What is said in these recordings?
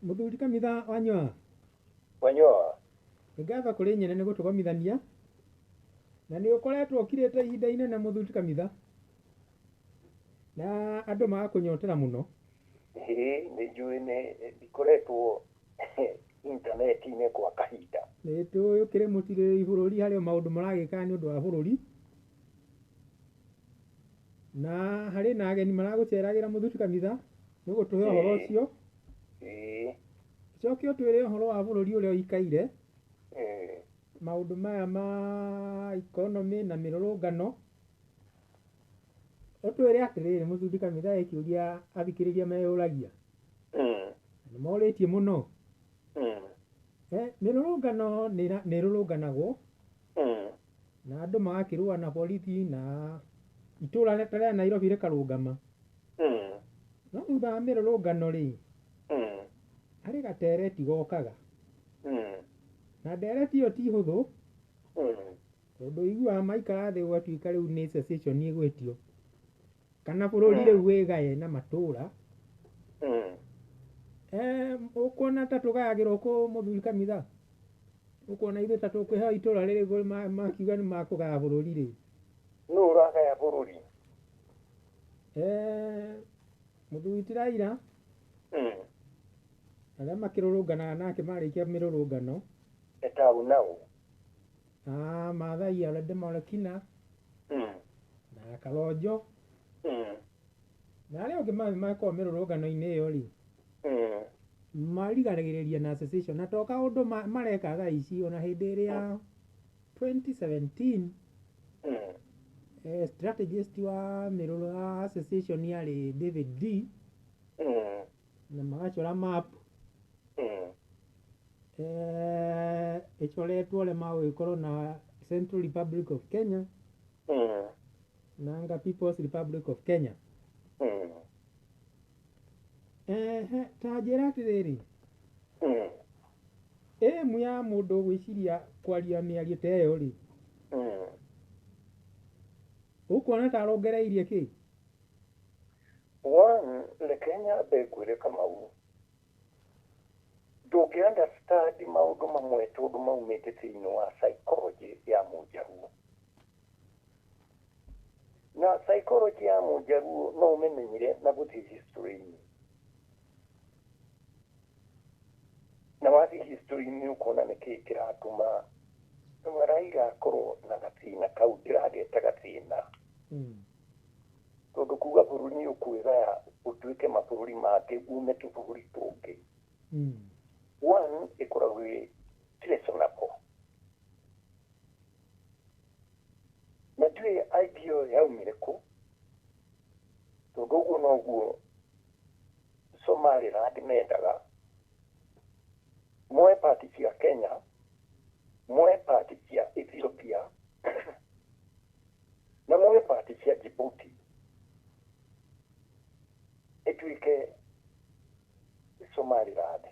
Mũthuri Kamitha Wanyua. Wanyua. Nĩ ngatho kũrĩ nyene nĩ gũtũgomithania. Na nĩ ũkoretwo ũkirĩte ihinda inene mũthuri Kamitha. Na andũ magakũnyotera mũno. Ĩĩ nĩ njũĩ nĩ ndikoretwo intaneti-inĩ kwa kahinda. Nĩ tũĩ ũkĩrĩ mũtirĩrĩri bũrũri harĩ o maũndũ maragĩka nĩ ũndũ wa bũrũri. Na harĩ na ageni maragũceragĩra mũthuri Kamitha nĩ ũgũtũhe ũhoro ũcio. Ĩĩ. Ũcoke ũtwĩre ũhoro wa bũrũri ũrĩa ũikaire. Ĩĩ. Maũndũ maya ma economy na mĩrũrũngano. Ũtwĩre atĩrĩrĩ mũthuri Kamitha he kĩũria athikĩrĩria meyũragia. Nĩ morĩtie mũno. Mĩrũrũngano nĩ ĩrũrũnganagwo. Na andũ magakĩrũa na borithi na itũra ta rĩa Nairobi rĩkarũgama. No thutha wa mĩrũrũngano rĩ, harĩ gatereti gokaga. Na ndereti ĩyo ti hũthũ. Tondũ ũiguaga maikara thĩ gũgatuĩka rĩu nĩ secession ĩgwĩtio. Kana bũrũri rĩu wĩgaye na matũra. Ũkuona ta tũgayagĩrwo kũ mũthuri Kamitha? Ũkuona ithuĩ ta tũkũheo itũra rĩrĩ makiuga nĩ makũgaya bũrũri rĩ? Nũ ũragaya bũrũri? Mũthuri ti Raila. Arĩa makĩrũrũnganaga nake marĩkia mĩrũrũngano. Etau nau. Maathai Alede Olekina. Na Kalonzo. Na arĩa angĩ makoragwo mĩrũrũngano-inĩ ĩyo rĩ, marigagĩrĩria na secession na to kaũndũ mareka thaa ici ona hĩndĩ ĩrĩa 2017 strategist wa mĩrũrũ ya secession yarĩ David D. Na magacora map. Ĩcoretwo ũrĩa magũgĩkorwo na Central Republic of Kenya. Na anga People's Republic of Kenya. Ta njĩra atĩrĩrĩ. Ĩmu ya mũndũ gwĩciria kwaria mĩario ta ĩyo rĩ. Ũkuona ta arongereirie kĩ? One, reke nyambe ngwĩre Kamau. Ndũngĩ understand maũndũ mamwe tondũ maumĩte thĩinĩ wa psychology ya mũnjaruo. Na psychology ya mũnjaruo no ũmĩmenyire na gũthiĩ history-inĩ. Na wathiĩ history-inĩ ũkona nĩkĩĩ kĩratũma Raila akorwo na gathĩna kau ndĩrageta gathĩna. Tondũ kuga bũrũri nĩ ũkwĩgaya ũtuĩke mabũrũri mangĩ ume tũbũrũri tũngĩ. One, ĩkoragwo ĩ treasonable. Na ndiũĩ idea ĩyo yaumire kũ, tondũ ũguo noguo Somaliland mendaga moe part cia Kenya, moe part cia Ethiopia, na moe part cia Djibouti ĩtuĩke Somaliland.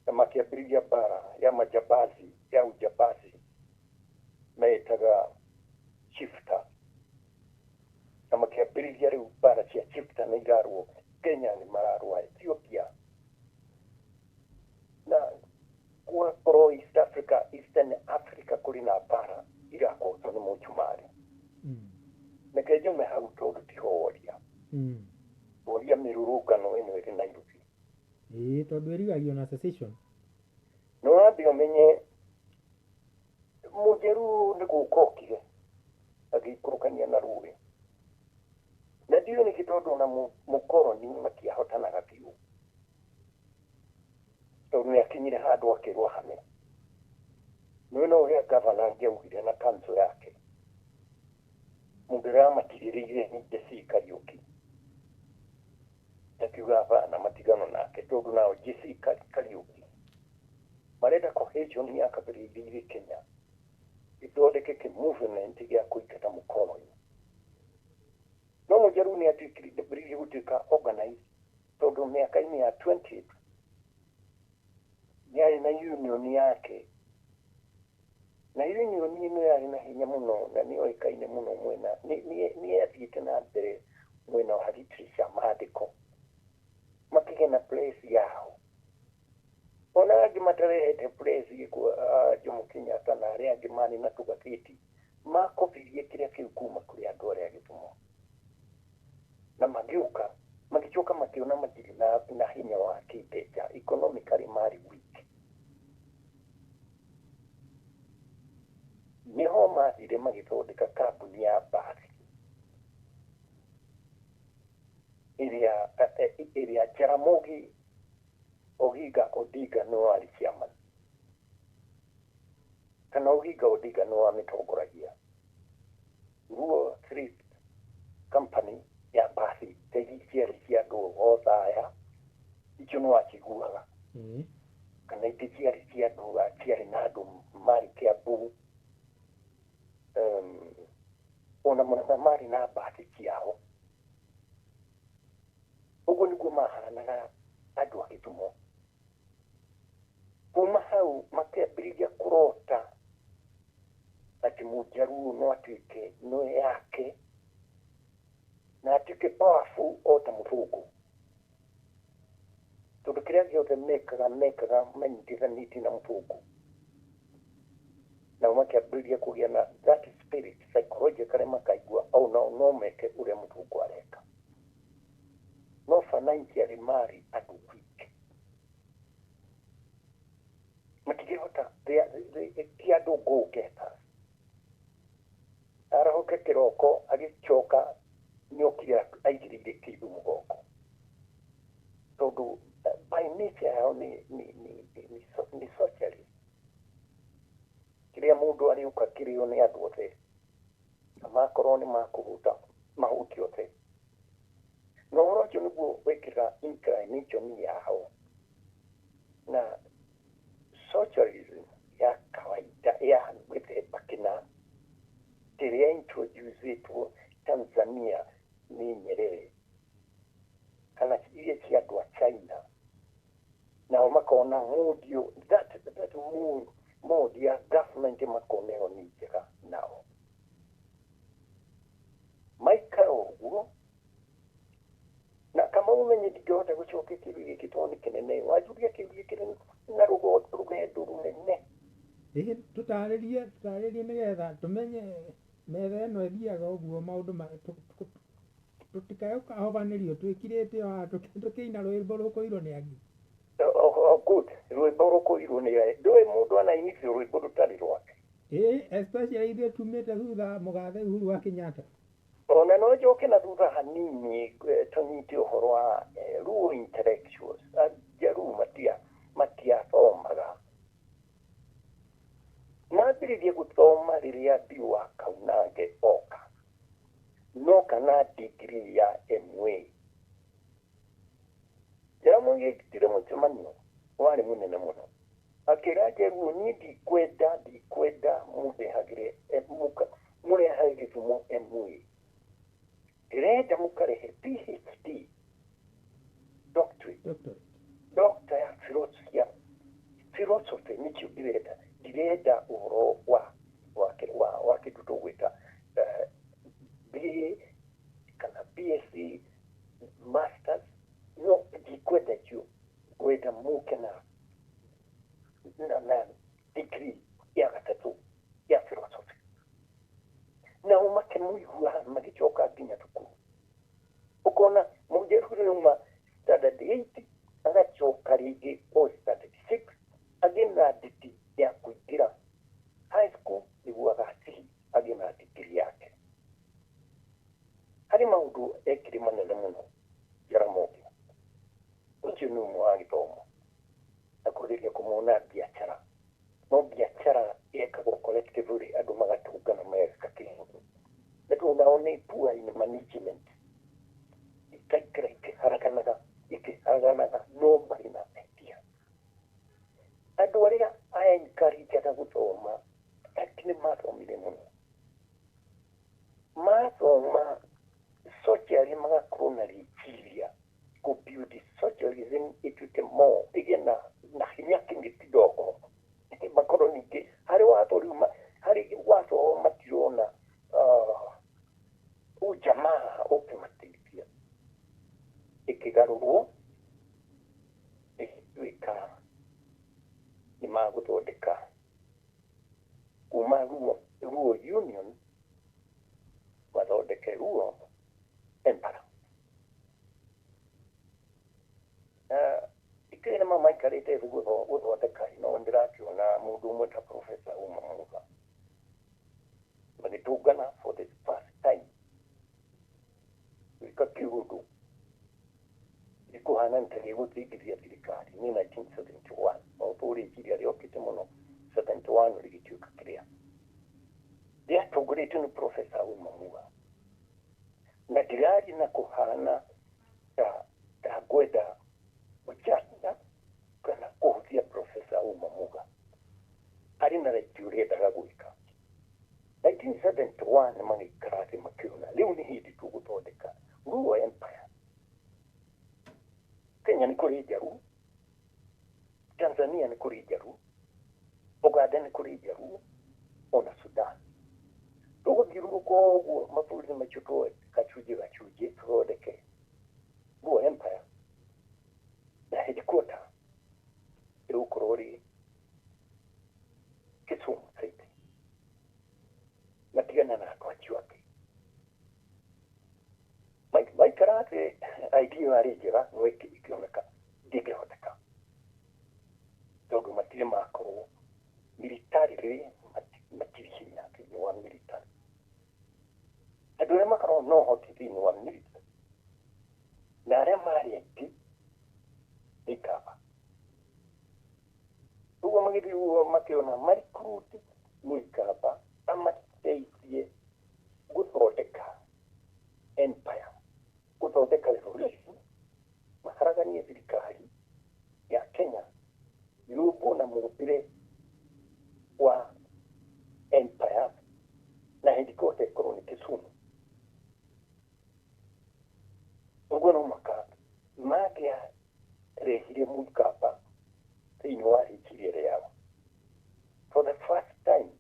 Na makĩambĩrĩria mbara ya majambazi ya ujambazi metaga shifta. Na makĩambĩrĩria rĩu mbara cia shifta nĩ irarũo Kenya, nĩ mararũa Ethiopia, na gwakorwo East Africa, Eastern Africa kũrĩ na mbara irakotwo nĩ mũcumarĩ. Reke njume hau tondũ tiho woria. Woria mĩrũrũngano ĩno ĩrĩ Nairobi. Ĩĩ, tondũ ĩrigagio na secession. No wambe ũmenye mũnjaruo nĩ gũka okire agĩikũrũkania na rũĩ. Na ndiũĩ nĩkĩ tondũ ona mũkoroni matiahotanaga biũ. Tondũ nĩ akinyire handũ akĩrwo hame. Nĩ no ũrĩa gavana angĩaugire na council yake. Mũndũ ũrĩa wamatirĩrĩire nĩ JC Kariũki. Akiuga hapana matigano nake tondũ nao JC Kariũki marenda cohesion ya kabira iria irĩ Kenya ithondeke kĩ movement gĩa kũingata mũkoroni. No mũnjaruo nĩ atuĩkire gũtuĩka organized tondũ mĩaka-inĩ ya 20 nĩ arĩ na union yake. Na union ĩno yarĩ na hinya mũno na nĩ yoĩkaine mũno mwena nĩ yathiĩte na mbere mwena wa literature maandĩko. Makĩgĩa magĩe na place yao. Ona angĩ matarehete place kwa Jomo Kenyatta na arĩa angĩ marĩ na tũgathĩti, makobirie kĩrĩa kĩu kuma kũrĩ andũ arĩa a Gĩthumo. Na magĩũka, magĩcoka makĩona matirĩ na hinya wa kĩmbeca, economically marĩ weak. Nĩho mathire magĩthondeka kambuni ya mbathi ĩrĩa Jaramogi Oginga Odinga nĩwe warĩ chairman, kana Oginga Odinga nĩwe wamĩtongoragia. Ruo Thrift Company ya mbathi ciarĩ cia andũ othe aya, icio nĩ wakiguaga. Kana ingĩ ciarĩ cia andũ ciarĩ na andũ marĩ Kiambu, ona mũno marĩ na mbathi ciao. Ũguo nĩguo mahanaga andũ a Gĩthumo. Kuma hau makĩambĩrĩria kũrota atĩ Mũnjaruo no atuĩke no yake na atuĩke powerful o ta mũthũngũ, tondũ kĩrĩa gĩothe mekaga manyitithanĩtie na mũthũngũ. Nao makĩambĩrĩria kũgĩa na that spirit psychologically, makaigua au nao no meke ũrĩa mũthũngũ areka. No financially marĩ andũ weak, matingĩhota, ti andũ go getters. Arahũke kĩroko agĩcoka nĩokire aigĩrĩire kĩndũ mũgongo, tondũ by nature yao nĩ socialist. Kĩrĩa mũndũ arĩũka kĩrĩo nĩ andũ othe, na makorwo nĩ makũhũta mahuti othe. Na ũhoro ũcio nĩguo wĩkĩraga inclination yao na socialism ya kawaida ya mĩthemba kĩna ĩrĩa introducĩtwo Tanzania nĩ Nyerere, kana iria cia andũ a China. Nao makona mũndio that mode ya government makona ĩyo nĩ njega nao. Maikara ũguo na kama umenye ndingĩhota gũcokia kĩũria gĩkĩ tondũ nĩ kĩnene, wanjũria kĩũria kĩnene na rũgendo rũnene. Ĩhĩ, tũtarĩrie nĩgetha tũmenye metha ĩno ĩthiaga ũguo, maũndũ tũtikae gũkahobanĩrio twĩkirĩte o haha tũkĩina rwĩmbo rũkũirwo nĩ angĩ. Oh, good, rwĩmbo rũkũirwo nĩ angĩ. Ndũĩ mũndũ anainithio rwĩmbo rũtarĩ rwake. Ĩĩ, especially ithuĩ tumĩte thutha mũgathe Uhuru wa Kenyatta. Ona no njoke na thutha hanini tũnyite ũhoro wa Luo intellectuals. Jaluo matiathomaga. Mambĩrĩria gũthoma rĩrĩa Mbiu wa Kaunange oka, noka na degree ya MA. Jaramogi ekitire mũcemanio warĩ mũnene mũno, akĩra Jaluo niĩ ndikwenda mũndehagĩre mũrehage Gĩthumo MA, ndĩrenda mũkarehe PhD doctorate, doctor ya philosophy nĩkĩo ndĩrenda. Ndĩrenda ũhoro wa kĩndũ tũgwĩta BA kana BSc masters, no ndikwenda icio, ngwenda mũke na degree ya gatatũ ya philosophy. Nao makĩmũigua magĩcoka nginya thukuru. Ũkona mũnjerũ nĩuma standard 8 agacoka rĩngĩ o standard 6 agĩe na nditi ya kũingĩra high school nĩguo agacihi agĩe na degree yake. Harĩ maũndũ ekire manene mũno Jaramogi. Ũcio nĩ ũmwe wa gĩthomo na kũgeria kũmona biacara. No biacara yekagwo collectively, andũ magatũngana mageka kĩndũ. Na tondũ nao nĩ poor in management, ikaikara ikĩharaganaga no marĩ na idea. Andũ arĩa a encourage-aga gũthoma atĩ nĩ mathomire mũno, mathoma socially magakorwo na rĩciria kũ build socialism ĩtuĩke more ĩgĩe na hinya kidogo. Makorwo ningĩ harĩ watho rĩu harĩ watho matirona ujamaa ũkĩmateithia. Ĩkĩgarũrwo No maikarĩte thĩ gũthondeka no ndĩrakĩona mũndũ ũmwe ta Professor Uma Muga magĩtũngana for the first time gwĩka kĩũndũ gĩkũhana nĩ ta gĩgũthingithia thirikari nĩ 1971. No tũrĩciria rĩokĩte mũno 71 rĩgĩtuĩka kĩrĩa rĩatongoretio nĩ Professor Uma Muga, na ndĩrari na kũhana ta ngwenda gũchana kana kũhũthia Professor Uma Muga arĩ na right ũrĩa endaga gwĩka. 1971 magĩikara thĩ makĩona rĩu nĩ hĩndĩ tũgũthondeka Luo Empire. Kenya nĩ kũrĩ Njaruo, Tanzania nĩ kũrĩ Njaruo, Uganda nĩ kũrĩ Njaruo, ona Sudan. Tũgũthiũrũrũka ũguo mabũrũri macio tuoe gacunjĩ gacunjĩ tũthondeke Luo Empire, na headquarter ĩgũkorwo rĩ Kisumu City. Matigana na andũ acio angĩ maikara thĩ, idea yarĩ njega no ĩkĩoneka ndĩngĩhoteka tondũ matirĩ makorwo militarily, matirĩ hinya thĩinĩ wa military. Andũ arĩa makoragwo na ũhoti thĩinĩ wa military na arĩa marĩ aingĩ nĩ Ikamba. Ũguo magĩthiĩ ũguo makĩona marikuruti Mũikamba amateithie gũthondeka empire, gũthondeka revolution, maharaganie thirikari ya Kenya yũmbwo na mũmbĩre wa empire na headquarter ĩkorwo nĩ Kisumu. Ũguo no mũhaka mangĩarehire Mũikamba thĩinĩ wa rĩciria rĩao. For the first time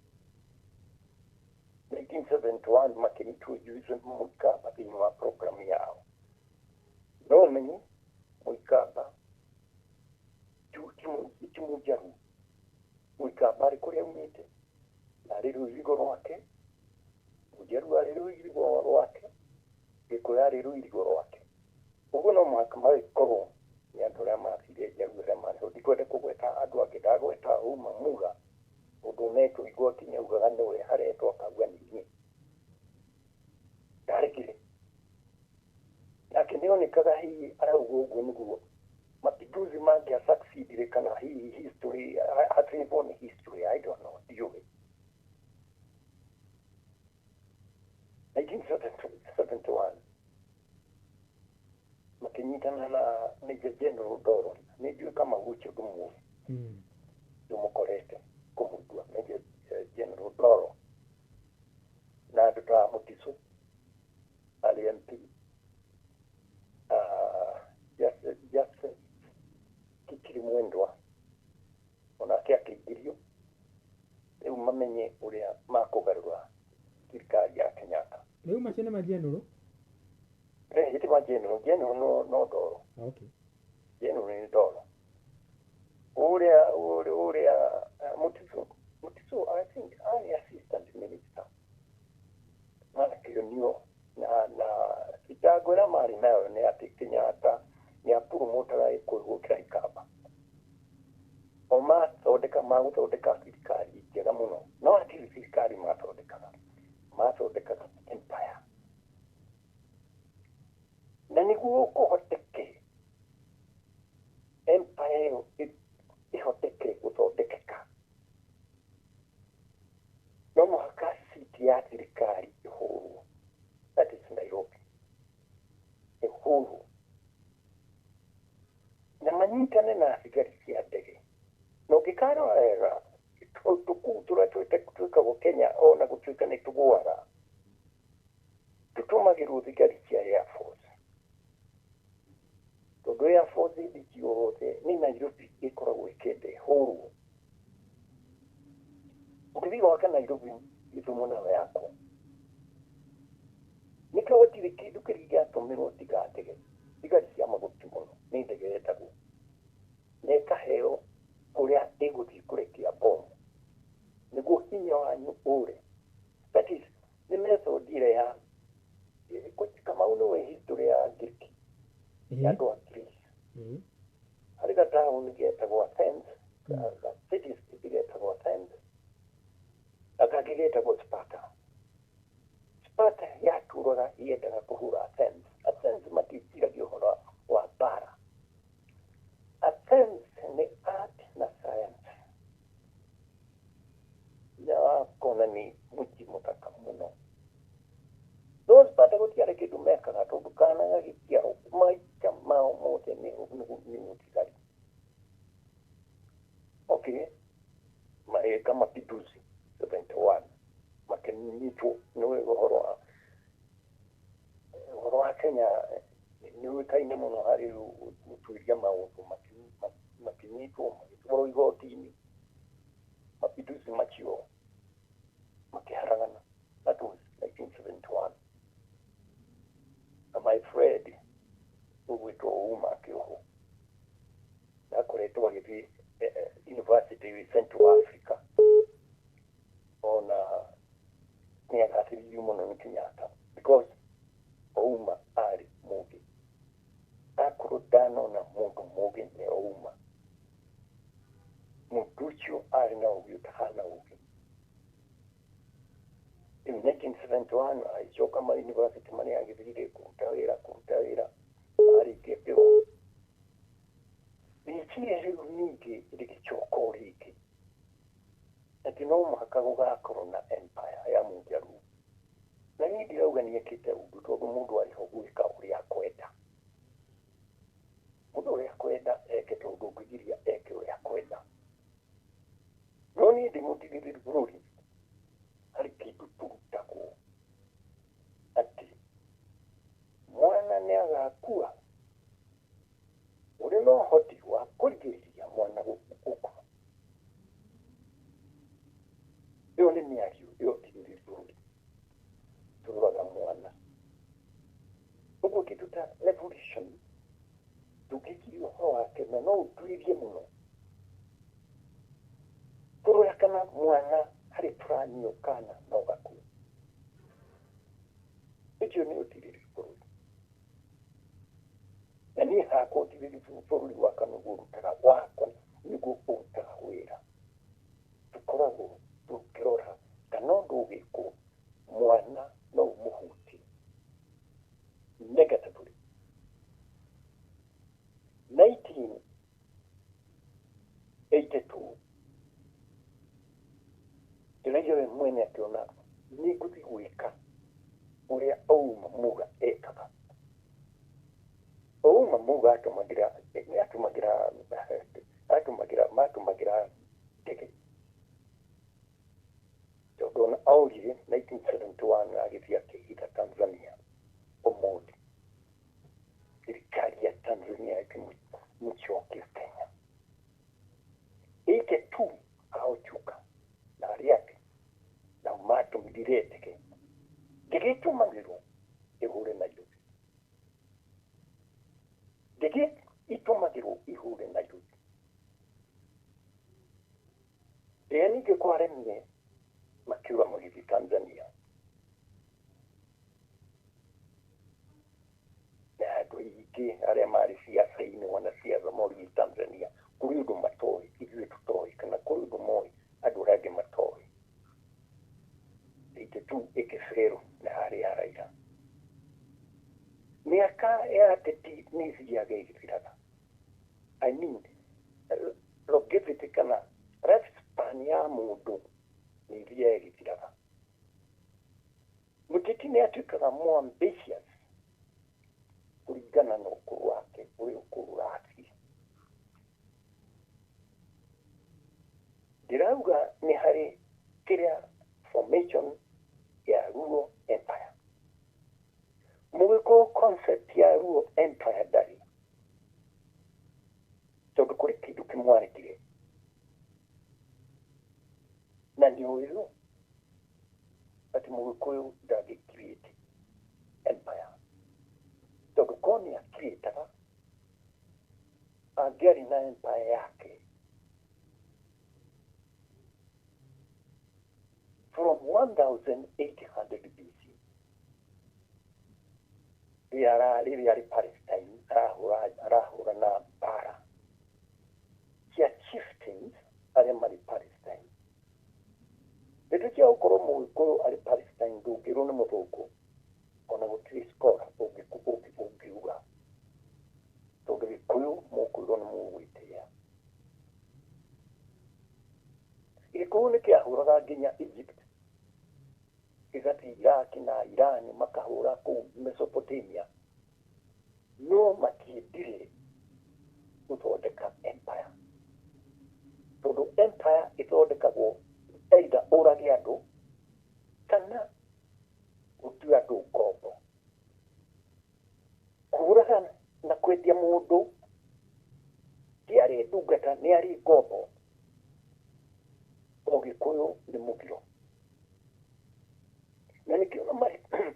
1971 makĩintroduce Mũikamba thĩinĩ wa program yao. No ũmenye Mũikamba ti Mũnjaruo. Mũikamba arĩ kũrĩa aumĩte na arĩ rũirigo rwake, Mũnjaruo arĩ rũirigo rwake, Gĩkũyũ arĩ rũirigo rwake. Ũguo no mũhaka magĩkorwo nĩ andũ arĩa mathire Njaruo arĩa marĩ ho. Ndikwenda kũgweta andũ angĩ, ndagweta Uma Muga ũndũ unetwo igoti nĩ augaga nĩwe haretwo akauga nĩ niĩ. Ndaregire. Nake nĩonekaga hihi arauga ũguo nĩguo mapinduzi mangĩa succeedire kana hihi history atrivwo nĩ history, I don't know, ndiũĩ. 1971 makĩnyitana na Major General Ndoro. Nĩ njũĩ kama ũcio ndũmũĩ, ndũmũkorete kũmũtua Major General Ndoro na andũ ta Mutiso arĩ MP, Justin Kikiri Mwendwa onake akĩingĩrio. Rĩu mamenye ũrĩa makũgarũra thirikari ya Kenyatta. Rĩu macio nĩ mageneral? Hĩndĩ ma general, general no Ndoro. General nĩ Ndoro. Ũrĩa Mutiso I think arĩ assistant minister. Marakĩonio na thitango ĩrĩa marĩ nayo nĩ atĩ Kenyatta nĩ apromotaga Gĩkũyũ gũkĩra Ikamba. O mathondeka magũthondeka thirikari njega mũno, no hatirĩ thirikari mathondekaga, mathondekaga empire. Na nĩguo kũhoteke empire ĩyo ĩhoteke gũthondekeka, no mũhaka city ya thirikari ĩhũrwo, that is Nairobi, ĩhũrwo na manyitane na thigari cia ndege. Na ũngĩkarora wega tũkuu tũrĩa twĩkagwo Kenya ona gũtuĩka nĩ tũgũaga, tũtũmagĩrwo thigari cia Air Force, tondũ Air Force hĩndĩ ciothe nĩ Nairobi ĩkoragwo ĩkĩenda ĩhũrwo. Ũngĩthiĩ gwaka Nairobi gĩthumo nayo yakwo, nĩkĩo gũtirĩ kĩndũ kĩrĩa gĩatũmĩrwo tiga ndege, thigari cia magoti mũno nĩ ndege yetagwo na ĩkaheo kũrĩa ĩgũthiĩ kũrekia bomu nĩguo hinya wanyu ũre. That is nĩ method ĩrĩa ya Kamau, nĩwe history ya Ngiriki ya andũ a Greece. Harĩ gataũni getagwo Athens, ga city state getagwo Athens, na kangĩ getagwo Sparta. Sparta yatũraga yendaga kũhũra Athens. Athens maticiragia ũhoro wa mbara. Athens nĩ art na science, na kona nĩ mũciĩ mũthaka mũno. No Sparta gũtiarĩ kĩndũ mekaga, tondũ kana gagĩciarwo maita mao mothe nĩ mũtigari. Okay, magĩka mapinduzi 71, makĩnyitwo. Nĩ ũhoro wa ũhoro wa Kenya nĩ ũĩkaine mũno harĩ gũtuĩria maũndũ. Makĩnyitwo, magĩtwarwo igoti-inĩ, mapinduzi macio makĩharagana. That was 1971. Na my friend ũgwĩtwo Ouma akĩohwo, akoretwo agĩthiĩ university Central Africa. Ona nĩ agathĩrĩirio mũno nĩ Kenyatta because Ouma arĩ mũgĩ. Akorwo ndanona mũndũ mũgĩ nĩ Ouma. Mũndũ ũcio arĩ na ũgĩ ũtahana ũgĩ. In 1971 agĩcoka ma university marĩa agĩthire kũruta wĩra, arĩkia kĩo rĩciria rĩu ningĩ rĩgĩcoka o rĩngĩ atĩ no mũhaka gũgakorwo na empire ya Mũnjaruo. Na niĩ ndirauga nĩekĩte ũndũ, tondũ mũndũ arĩ ho gwĩka ũrĩa akwenda. Mũndũ ũrĩa akwenda eke, tondũ ndũngĩgiria eke ũrĩa akwenda. No niĩ ndĩ mũtigĩrĩri bũrũri, harĩ kĩndũ tũrutagwo atĩ mwana nĩ agakua, ũrĩ na ũhoti wa kũrigĩrĩria mwana gũkua. Ĩyo nĩ mĩario ĩyo tigĩrĩri bũrũri tũroraga mwana. Ũguo kĩndũ ta revolution ndũngĩkiria ũhoro wake, na no ũtuĩrie mũno kũrora kana mwana harĩ tũranio kana no gakue. Ũcio nĩ ũtirĩrĩri bũrũri, na niĩ hakwa ũtirĩrĩri bũrũri wakwa nĩguo ũrutaga, wakwa nĩguo ũrutaga wĩra. Tũkoragwo tũkĩrora kana ũndũ ũgĩkwo mwana no ũmũhutie negatively. 1982 ndĩraigua we mwene akĩona nĩ ngũthiĩ gwĩka ũrĩa Ouma Muga ekaga. Ouma Muga atũmagĩra atũmagĩra atũmagĩra matũmagĩra ndege, tondũ ona aurire 1971 agĩthiĩ akĩhitha Tanzania. Ũmũthĩ thirikari ya Tanzania ĩkĩmũcokia Kenya. 82 aochuka na arĩa angĩ nao matũmĩrire ndege. Ndege ĩtũmagĩrwo ĩhũre Nairobi, ndege itũmagĩrwo ihũre Nairobi. Rĩrĩa ningĩ kwaremire, makiuga magĩthiĩ Tanzania, na andũ aingĩ arĩa marĩ ciaca-inĩ, wanasiasa morire Tanzania. Kũrĩ ũndũ matoĩ ithuĩ tũtoĩ, kana kũrĩ ũndũ moĩ andũ arĩa angĩ matoĩ. 82 ĩkĩbĩrwo na harĩ ya Raila. Mĩaka ya ateti nĩ ĩthiaga ĩgĩthiraga. I mean, longevity kana lifespan ya mũndũ nĩ ĩthiaga ĩgĩthiraga. Mũteti nĩ atuĩkaga more ambitious kũringana na ũkũrũ wake, ũrĩa ũkũrũ ũrathiĩ. Ndĩrauga nĩ harĩ kĩrĩa formation ya Luo Empire. Mũgĩkũyũ concept ya Luo Empire ndarĩ, tondũ kũrĩ kĩndũ kĩmwarekire na nĩ ũĩ atĩ Mũgĩkũyũ ndangĩ create empire, tondũ korwo nĩ akirĩtaga angĩarĩ na empire yake from 1800 BC, rĩrĩa arĩ Palestine arahũra na mbara. Kĩarũaga nginya Egypt, gĩgathiĩ Iraq na Iran, makahũra kũu Mesopotamia, no matiendire gũthondeka empire, tondũ empire ĩthondekagwo either ũrage andũ kana ũtue andũ ngombo. Kũraga na kwendia mũndũ ti arĩ ndungata, nĩ arĩ ngombo. Ũgĩkũyũ nĩ mũgiro, na nĩkĩo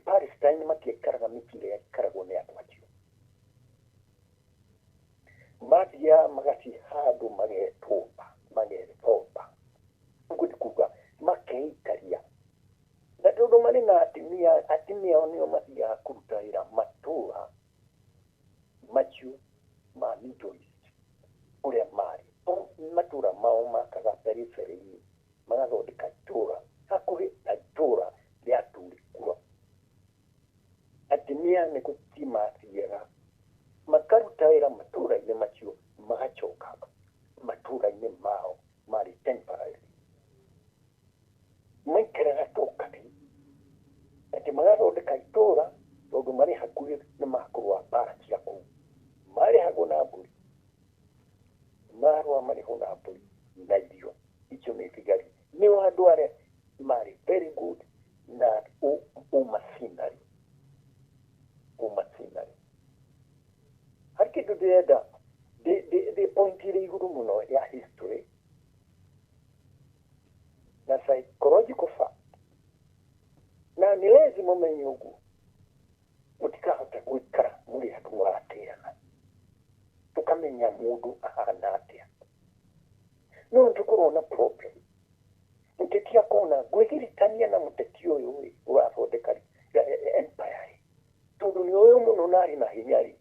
Palestine matiaikaraga mĩciĩ ĩrĩa ĩikaragwo nĩ andũ acio. Mathiaga magathiĩ handũ magetũmba, magethomba, ũguo nĩ kuga makeikaria. Na tondũ marĩ na atumia, atumia ao nĩo mathiaga kũruta wĩra matũra macio ma Middle East kũrĩa marĩ. Matũra mao makaga periphery-inĩ, magathondeka itũra hakuhĩ na itũra rĩa tũrĩ kuo. Atumia nĩ gũthiĩ mathiaga makaruta wĩra matũra-inĩ macio, magacoka matũra-inĩ mao marĩ temporary. Maikaraga tokari atĩ magathondeka itũra, tondũ marĩ hakuhĩ nĩ makũrũa mbara cia kũu. Marĩhagwo na mbũri, marũa marĩhwo na mbũri na irio icio nĩ thigari. Nĩo andũ arĩa marĩ very good na ũmacinari, ũmacinari. Harĩ kĩndũ ndĩrenda ndĩ point ĩrĩ igũrũ mũno ya history na psychological fact, na nĩ lazima ũmenye ũguo mũtikahota gũikara mũrĩ andũ mũratĩana, tũkamenya mũndũ ahana atĩa. No nĩtũkorwo na problem, mũteti akona ngwĩgiritania na mũteti ũyũ ĩ ũrathondeka empire ĩ, tondũ nĩ ũyũ mũno na arĩ na hinya rĩ,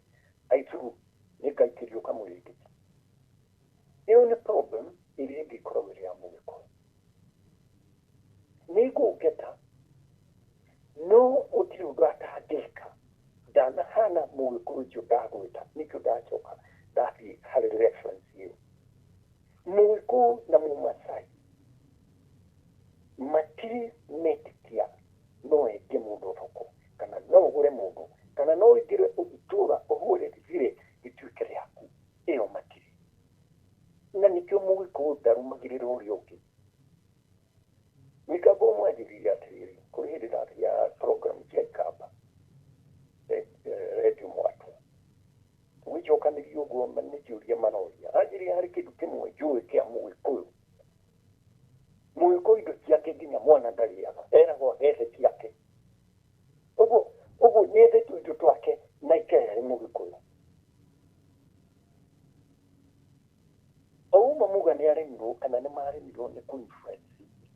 aithuru nĩ ngaikĩrio kamũrĩngĩti. Ĩyo nĩ problem ĩrĩa ĩngĩkorwo ĩrĩ ya Mũgĩkũyũ. Nĩ ngũngeta, no gũtirĩ ũndũ atangĩka. Ndanahana Mũgĩkũyũ ũcio ndagwĩta, nĩkĩo ndacoka ndathiĩ harĩ reference ĩyo. Mũgĩkũyũ na Mũmasai matirĩ metĩkia no endie mũndũ thoko, kana no ũgũre mũndũ, kana no ũingĩre itũra ũhũre rĩthire rĩtuĩke rĩaku. Ĩyo matirĩ. Na nĩkĩo Mũgĩkũyũ ndarũmagĩrĩra ũrĩa ũngĩ. Mĩgambo mwanjĩrĩria atĩrĩrĩ, kũrĩ hĩndĩ ndathiaga program cia Ikamba Radio Mwatũ, tũgĩcokanĩria ũguo nĩ ciũria maroria, anjĩrĩria harĩ kĩndũ kĩmwe njũĩ kĩa Mũgĩkũyũ. Mũgĩkũyũ indo ciake nginya mwana ndarĩaga, eragwo ethe ciake. Ũguo ũguo nĩ ethe tũindo twake na aikare arĩ Mũgĩkũyũ. Ouma muga nĩ aremirwo kana nĩ maremirwo nĩ kũ influence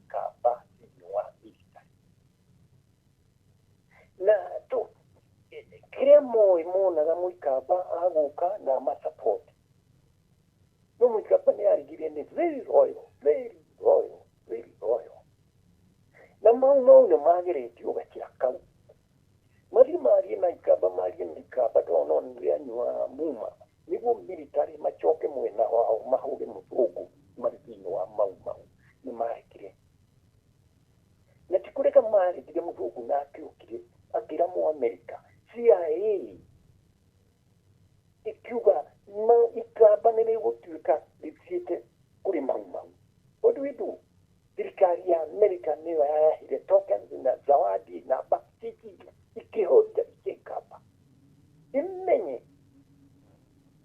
Ikamba thĩinĩ wa military. Na tũ kĩrĩa moĩ monaga Mũikamba agũka na amasupport. No Mũikamba nĩ arigire nĩ very loyal, very loyal, very loyal. Na Mau Mau nĩ mageretio gakĩra kau. Mathiĩ marie na Ikamba, marie na Ikamba, tondũ no nĩrĩanyua muma nĩguo military macoke mwena wao mahũre mũthũngũ marĩ thĩinĩ wa Mau Mau. Nĩ marekire. Na ti kũrega maregire, mũthũngũ nake okire akĩra Mũamerika CIA ikiuga Ikamba nĩ rĩgũtuĩka rĩthiĩte kũrĩ Mau Mau. What do we do? Thirikari ya Amerika nĩyo yayahire tokens na zawadi na baksiki ikĩhũthĩra ikĩkamba imenye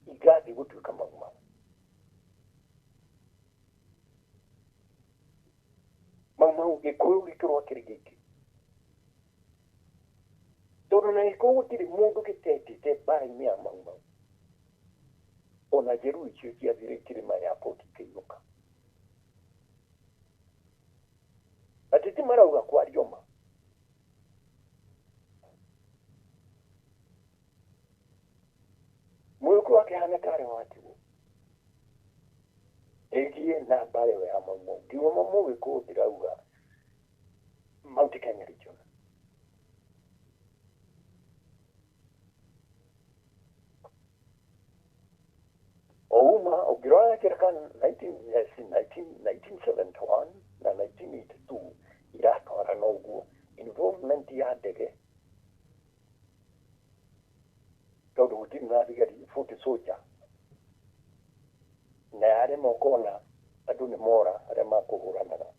igathiĩ gũtuĩka Mau Mau. Mau Mau Gĩkũyũ gĩkĩrwo kĩrĩ gĩkĩ, tondũ na Gĩkũyũ gũtirĩ mũndũ gĩtetĩte mbara-inĩ ya Mau Mau. Ona njeru icio ciathire kĩrĩma airport ikĩinũka. Ateti marauga kwario ma Mũgĩkũyũ akĩhana tarĩ watigwo ĩgiĩ na mbara ĩyo ya Mau Mau. Ngiuga Mũgĩkũyũ ndĩrauga Mount Kenya region. Ouma ũngĩrora kĩraka 1971 na 1982 iratwarana ũguo. Involvement ya ndege tondũ gũtirĩ na thigari foot soldier na yarema ũkona andũ nĩ mora arĩa makũhũranaga.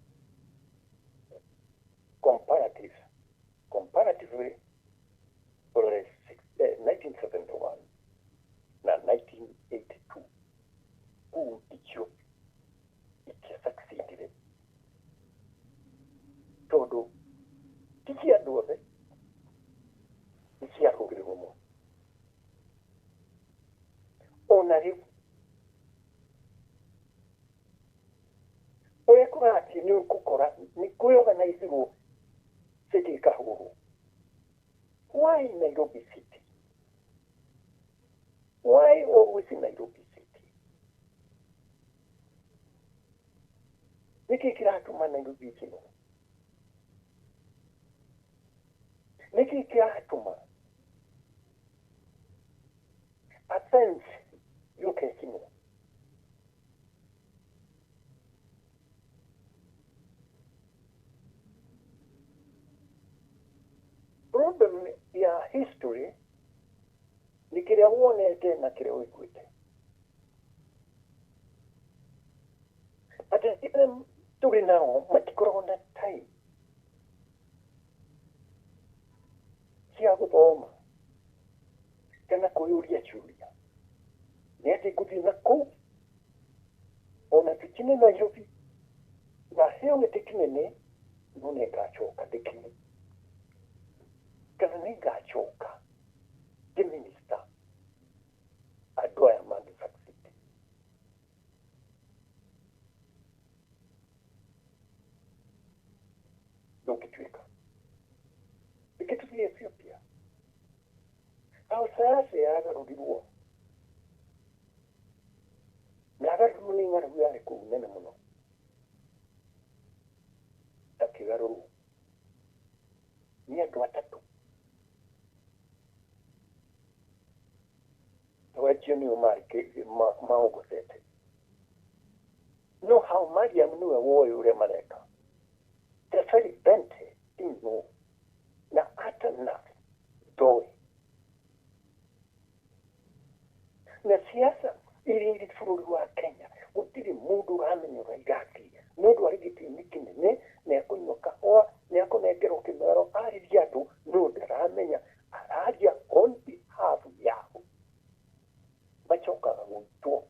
Comparatively 1971 na 1982 kuu icio itiasucceedire tondũ ti cia andũ othe, nĩ cia rũrĩrĩ rũmwe. Ona rĩu ũrĩa kũrathiĩ nĩ ũgũkora nĩ kwĩorganizirwo city ikahũrwo. Why Nairobi City? Why always Nairobi City? Nĩkĩ kĩratũma Nairobi ĩkinwo? Nĩkĩ kĩratũma Athens yũke ĩkinwo? Problem ya history nĩ kĩrĩa wonete na kĩrĩa ũiguĩte. Atĩ arĩa tũrĩ nao matikoragwo na time cia gũthoma kana kwĩyũria ciũria. Nĩ atĩ ngũthiĩ na kũu ona tũkine Nairobi na heo gĩtĩ kĩnene no nĩ ngacoka ndĩkinye kana nĩ ngacoka ndĩ minister andũ aya mangĩ succeed. Ndũngĩtuĩka. Reke tũthiĩ Ethiopia. Hau Selassie yagarũrirwo na agarũrirwo nĩ ng'aragu yarĩ kũu nene mũno, akĩgarũrwo nĩ andũ atatũ. Acio nĩo marĩ maogocete. No hau Mariam nĩwe woĩ ũrĩa mareka. Teferi Bente didn't know. Na Atanaf ndoĩ. Na siasa iria irĩ bũrũri wa Kenya gũtirĩ mũndũ ũramenya ũrĩa irathiĩ. Mũndũ arĩ gĩtĩ-inĩ kĩnene nĩ ekũnyua kahũa, nĩ ekũnengerwo kĩmero arĩrie andũ, no ndaramenya araria on behalf yao. Macokaga gũitwo.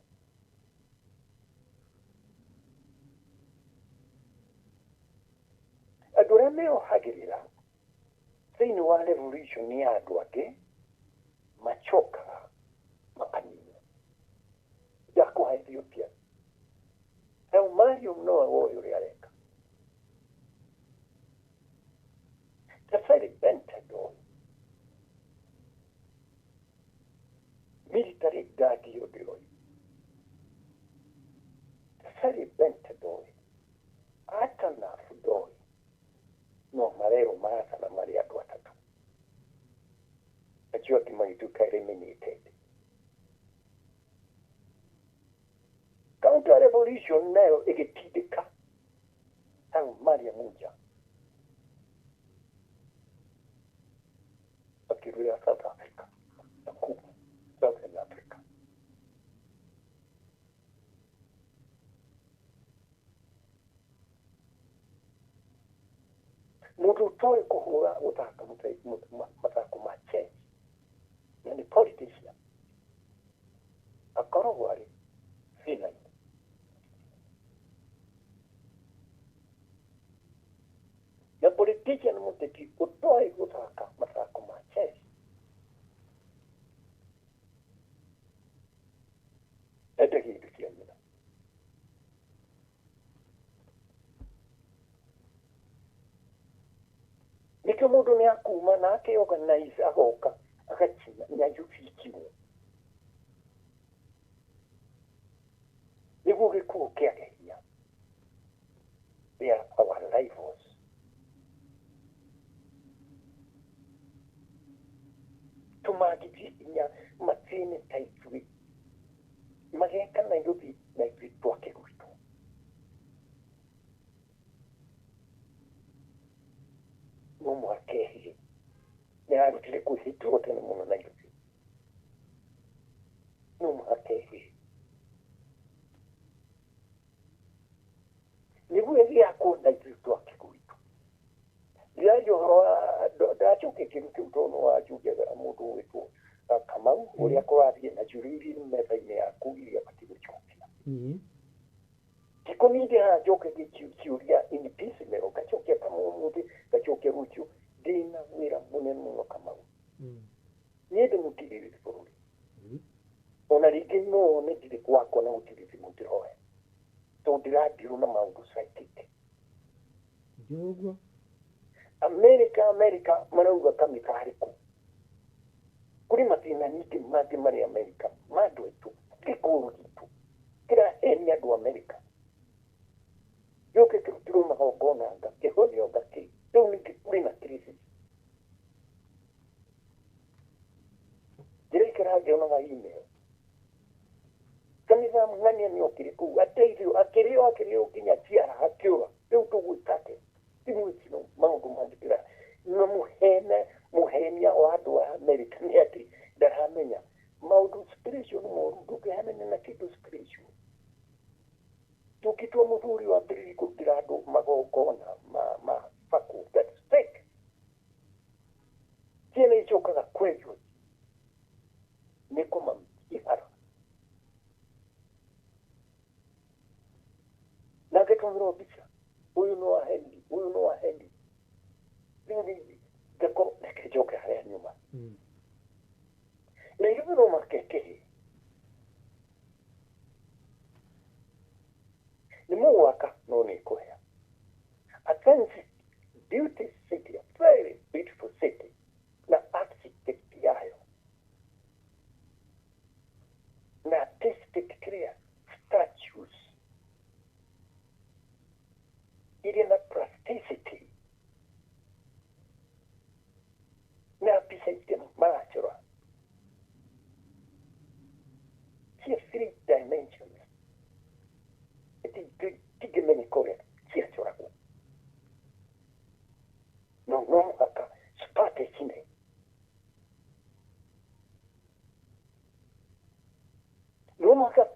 Andũ arĩa meohagĩrĩra thĩinĩ wa revolution ya andũ angĩ macokaga makaninwo. Ndakũha Ethiopia. Hau Mariam nowe woĩ ũrĩa areka. Teferi Bente ndoĩ. Military guard ĩyo ndĩoĩ. Teferi Bente ndoĩ. Atanaf ndoĩ. No marerwo marathana marĩ andũ atatũ. Acio angĩ magĩtuĩka eliminated. Counter revolution nayo ĩgĩtindĩka hau Mariam nja akĩrũĩra South Africa na kũu Southern Africa. Mũndũ ũtoĩ kũhũra gũthaka mathako ma chess na nĩ politician akoragwo arĩ thĩna-inĩ. Na politician mũteti ũtoĩ gũthaka mathako ma chess endagia indo cia nyina. Nĩkĩo mũndũ nĩ akuma na akeorganize agoka agacina nĩ ayubikiwo nĩguo gĩkuũ kĩage hinya. They are our rivals. Tũmangĩthiĩ hinya mathĩne ta ithuĩ mageka Nairobi na ithuĩ twake gwitũ. Kĩndũ kĩu tondũ nĩ wanjũria mũndũ ũgwĩtwo Kamau ũrĩa kũrathiĩ na ciũria iria metha-inĩ yaku iria batiĩ gũcokia. Tiko niĩ haha njoke kĩũria in piecemeal, ngacokia Kamau ũmũthĩ, ngacokia rũciũ. Ndĩna wĩra mũnene mũno, Kamau. Niĩ ndĩmũtirĩrĩri bũrũri. Ona rĩngĩ no one ndirĩ gwakwa na gũtirĩ thimũ ndĩroya tondũ ndĩradirwo na maũndũ psychic. Njũguo. America, America marauga kamĩka harĩ kũ kũrĩ mathĩna nyingĩ mangĩ marĩ America ma andũ aitũ gĩkũrũ gitũ kĩrahenia andũ America gĩũke kĩrutirwo magongona ngakĩhonio ngakĩ rĩu ningĩ kũrĩ na crisis. Ndĩraikara ngĩonaga email kanitha ng'ania nĩ okire kũu ateithio akĩrĩo akĩrĩo nginya ciara akĩũra. Rĩu tũgwĩka atĩa? Thimũ ici no maũndũ mangĩ na mũhene mũhenia wa andũ a America nĩ atĩ ndaramenya maũndũ spiritual nĩ moru. Ndũngĩhanania na kĩndũ spiritual. Tũngĩtua mũthuri wambĩrĩrie kũrutĩra andũ magongona ma bakũ, that's fake. Ciana icokaga kwenjwo nĩ kũma ihara na ngĩtũmĩrwo mbica ũyũ nĩ wa Henry, ũyũ nĩ wa Henry. Rĩu nĩ ngakorwo reke njoke harĩa nyuma. Nairobi no makekĩhĩ nĩ mũgwaka no nĩ kũhĩa. Athens, beauty city, a very beautiful city na architect yayo na artistic kĩrĩa statues irĩ na plasticity na mbica ingĩ maracora cia three dimensions tingĩmenyeka ũrĩa ciacoragwo no no mũhaka Sparta ĩcine no mũhaka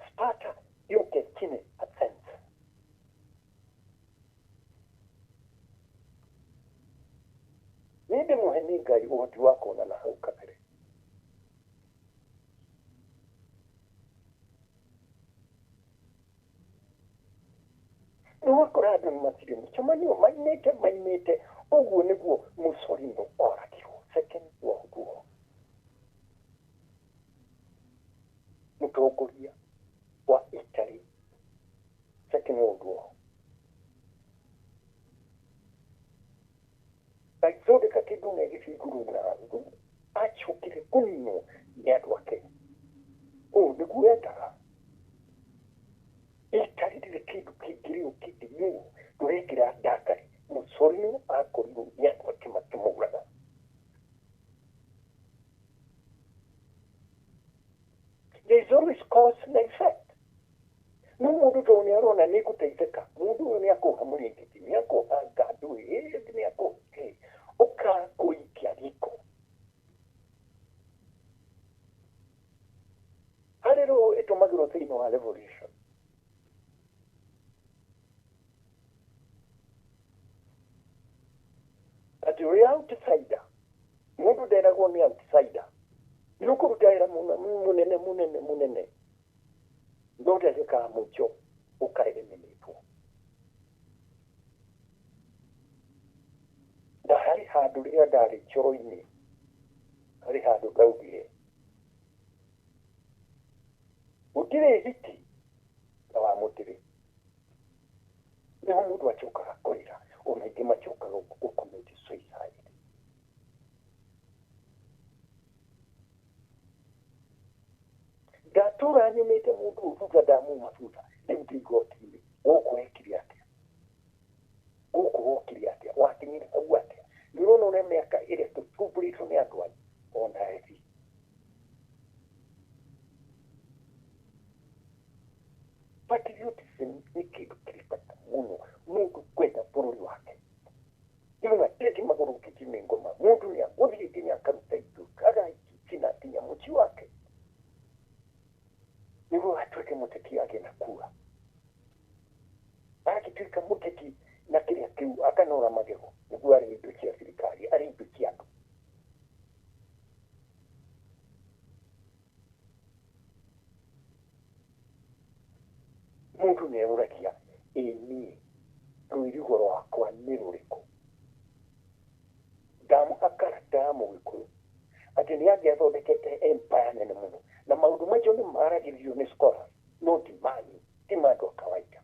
Sparta yũke ĩcine Athens. Niĩ ndĩmũhe nĩ Ngai ũhoti wa kuona na hau kabere. Nĩ wakora andũ nĩ matirĩ mũcemanio mainĩte mainĩte ũguo nĩguo Mussolini oragirwo Second World War. Mũtongoria wa Italy Second World War agĩthondeka kĩndũ na gĩbingũrũ na thũ acokire kũninwo nĩ andũ ake. Ũũ nĩguo endaga Italy ndĩrĩ kĩndũ kĩngĩrĩo kĩngĩnyuo ndũrekĩra ndakari. Mussolini akorirwo nĩ andũ ake makĩmũraga. There is always cause and effect. No mũndũ tondũ nĩ arona nĩ ngũteithĩka mũndũ ũyũ nĩ akũha mũrĩngĩti nĩ akũha ngandũ nĩ akũha kĩ ũkakũikia riko harĩ rũ ĩtũmagĩrwo thĩinĩ wa revolution atĩ ũrĩa outsider mũndũ nderagwo nĩ outsider nĩ ũkũruta wĩra mũnene mũnene mũnene no ndagĩka ya mũico ũkaeliminatwo. Na harĩ handũ rĩrĩa ndarĩ coro-inĩ harĩ handũ ndaugire gũtirĩ hiti ta wa mũtĩrĩ nĩho mũndũ acokaga kũrĩra ona aingĩ macokaga gũ-commit suicide. Ndatũra nyumĩte mũndũ ũyũ thutha ndamuma thutha rĩu ndĩ igoti-inĩ gũkũ ekire atĩa gũkũ wokire atĩa wakinyire hau atĩa nĩ ũrona ũrĩa mĩaka ĩrĩa tũtumbũrĩtwo nĩ andũ aya ona ethi. Patriotism nĩ kĩndũ kĩrĩ bata mũno mũndũ kwenda bũrũri wake rĩu ateti magũrũ kĩtime ngoma mũndũ nĩ agũthiĩ nginya akaruta indo agacina nginya mũciĩ wake nĩguo atuĩke mũteti agĩe na kura agĩtuĩka mũteti na kĩrĩa kĩu akanora magego nĩguo arĩ indo cia thirikari arĩ indo cia andũ. Mũndũ nĩ eyũragia ĩ niĩ rũirigo rwakwa nĩ rũrĩkũ? Ndamũha karata ya Mũgĩkũyũ atĩ nĩ angĩathondekete empire nene mũno, na maũndũ macio nĩ maragĩrĩrio nĩ scholars, no ti manyu, ti ma andũ a kawaida.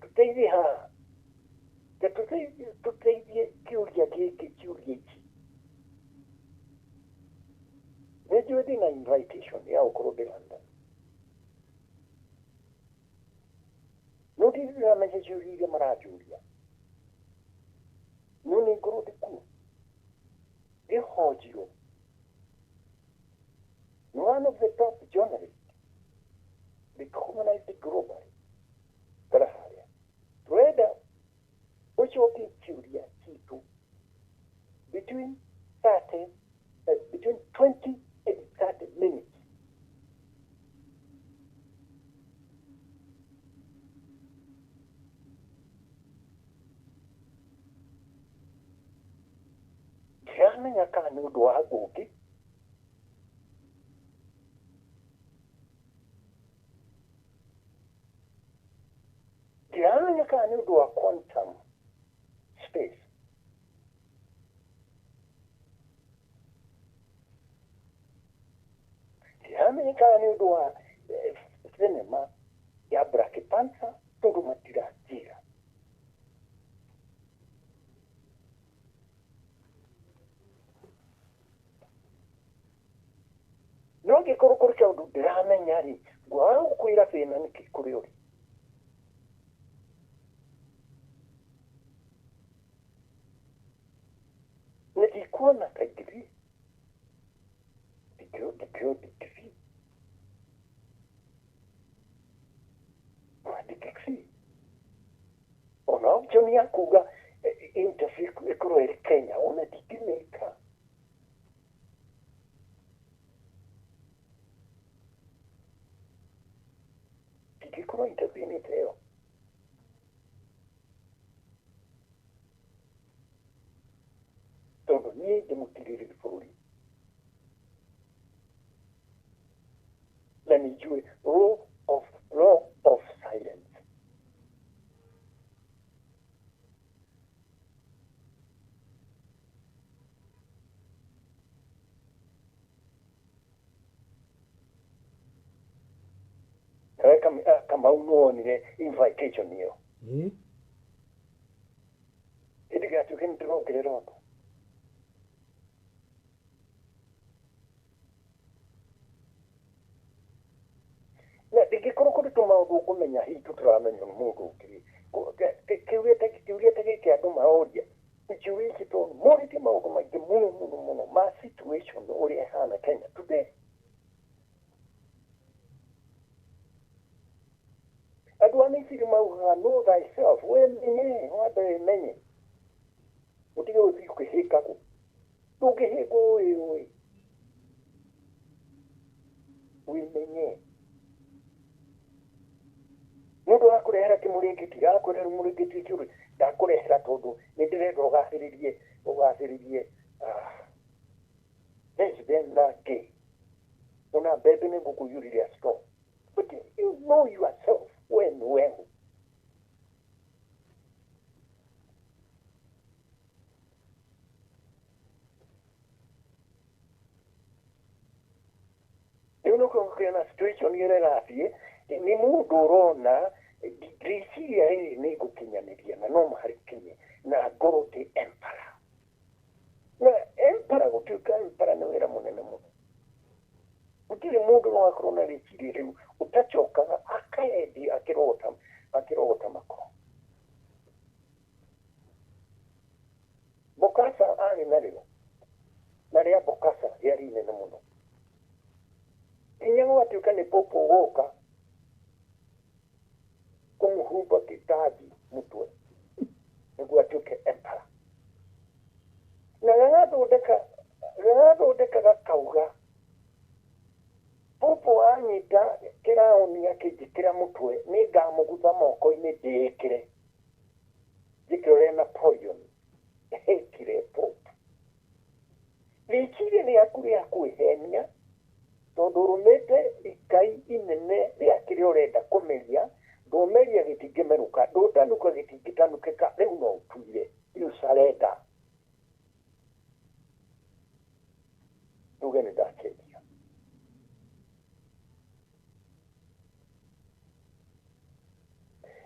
Tũteithie haha, tũteithie kĩũria gĩkĩ, kĩũria ici. Nĩ njũĩ ndĩna invitation ya gũkorwo ndĩ London, no ndiramenya ciũria iria maranjũria, no nĩ ngorwo ndĩ kuo ngĩhonjio nĩ one of the top journalists recognized globally. Tara harĩa tũrenda ũcokie kĩũria citũ between 30 between 20 and 30 minutes. Ndiramenya kana nĩ ũndũ wa ngũngĩ ndiramenya kana nĩ ũndũ wa quantum space. Ndiramenya kana nĩ ũndũ wa cinema ya Black Panther tondũ matiranjĩra. No angĩkorwo kũrĩ kaũndũ ndĩramenya rĩ, ngwaga gũkwĩra thĩna nĩkĩ kũrĩ ũrĩ. Nĩ ndikuona ta ingĩthiĩ, ndingĩthiĩ, ndingĩthiĩ. Ona option ya kuga interview ĩkorwo ĩrĩ Kenya, ona ndingĩmĩka. Ndingĩkorwo interview-inĩ ta ĩyo. Tondũ niĩ ndĩmũtirĩrĩri bũrũri na nĩ njũĩ law of silence. Nawe Kamau nĩwonire invitation ĩyo? Ĩĩ. Ĩndigatuĩke nĩ ndĩrongerera ũndũ. Na ndingĩkorwo kũrĩ tũmaũndũ ũkũmenya hihi tũtaramenya nĩ mũndũ ũngĩ rĩ, kĩũria ta gĩkĩ andũ maroria kĩũria gĩkĩ tondũ morĩtie maũndũ maingĩ mũno mũno mũno ma situation ũrĩa ĩhana Kenya today. Andũ a Misiri maugaga know thyself, wĩmenye, wambe wĩmenye, ũtige gũthiĩ ũkĩhĩngagwo. Ndũngĩhĩngwo wĩyũĩ, wĩmenye. Nĩ ũndũ wa kũrehera kĩmũrĩngĩti, gakũrehera mũrĩngĩti kĩũrĩ, ndakũrehera tondũ nĩ ndĩrenda ũgathĩrĩrie lesbian na gay. Ona mbembe nĩ ngũkũiyũrĩria store. But you know yourself we nĩ weũ. Rĩu nĩ kũgĩa situation ĩrĩa ĩrathiĩ nĩ mũndũ ũrona ngĩciria rĩrĩ nĩ ngũkinyanĩria na no mũhaka nginye na ngorwo ndĩ emperor. Na emperor gũtuĩka emperor nĩ wĩra mũnene mũno. Gũtirĩ mũndũ no akorwo na rĩciria rĩu ũtacokaga akaendia akĩrogota makoro. Bokassa arĩ narĩo, na rĩa Bokassa rĩarĩ inene mũno. Nginya gwatuĩka nĩ popo woka kũmũhumba kĩtaji mũtwe nĩguo atuĩke emperor. Na gagathondeka gakauga popo anyita kĩraũni akĩnjĩkĩra mũtwe nĩ ngamũgutha moko-inĩ ndĩĩkĩre njĩkĩre ũrĩa Napoleon ekire pope. Rĩciria rĩaku rĩa kwĩhenia tondũ ũrũmĩte ikai inene rĩa kĩrĩa ũrenda kũmeria, ndũmeria gĩtingĩmerũka, ndũtanuka gĩtingĩtanukĩka, rĩu no ũtuire, you surrender. Nduge nĩ ndacenjia.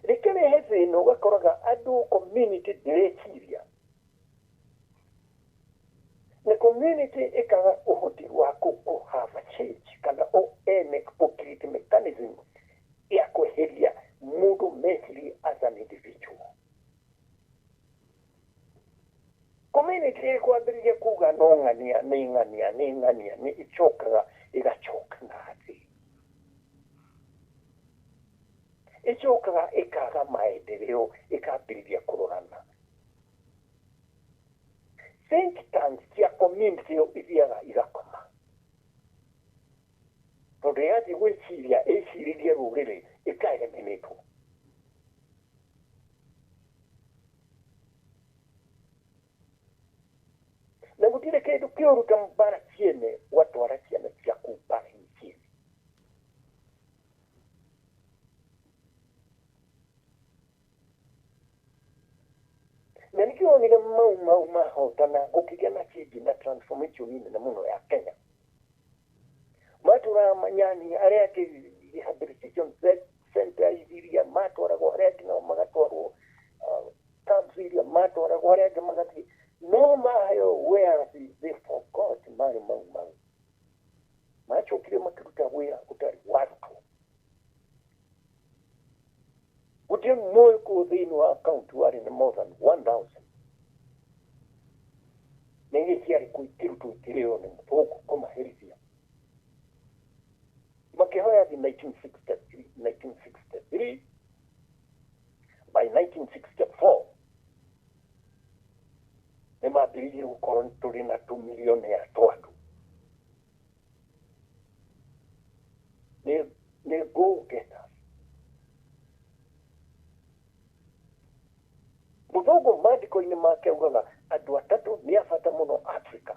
Rĩkĩrehe thĩna ũgakoraga andũ community ndĩreciria. Na community ĩkaga ũhoti wa kũ have a change kana o ene kũ create mechanism ya kweheria mũndũ meciria as an individual. Community ĩkwambĩrĩria kuga no ng'ania nĩ ng'ania nĩ ng'ania nĩ ĩcokaga ĩgacoka na thĩ. Ĩcokaga ĩkaga maendeleo ĩkambĩrĩria kũrorana. Think tanks cia community ĩyo ithiaga igakoma. Tondũ yathiĩ gwĩciria ĩciririe rũrĩrĩ ĩkaeliminatwo. Na gũtirĩ kĩndũ kĩũru ta mbara ciene watwara ciana ciaku mbara-inĩ ciene. Na nĩkĩo wonire Mau Mau mahotana gũkĩgĩa na change na transformation nene mũno ya Kenya. Matũraga manyani arĩa angĩ rehabilitation center iria matwaragwo arĩa angĩ nao magatwarwo camps iria matwaragwo arĩa angĩ magathiĩ no maheo where they forgot marĩ Mau Mau. Macokire makĩruta wĩra ũtarĩ warutwo. Gũtirĩ mũĩ kũu thĩinĩ wa kaunti warĩ na more than 1,000. Na iria ciarĩ kũu ikĩrutwo ikĩrĩo nĩ mũthũngũ kũmaherithia. Makĩhoya thi 1963, by 1964 nĩ mambĩrĩirie gũkorwo tũrĩ na tũmilionea twa andũ. Nĩ go getters. Mũthũngũ maandĩko-inĩ make augaga andũ atatũ nĩ a bata mũno Africa.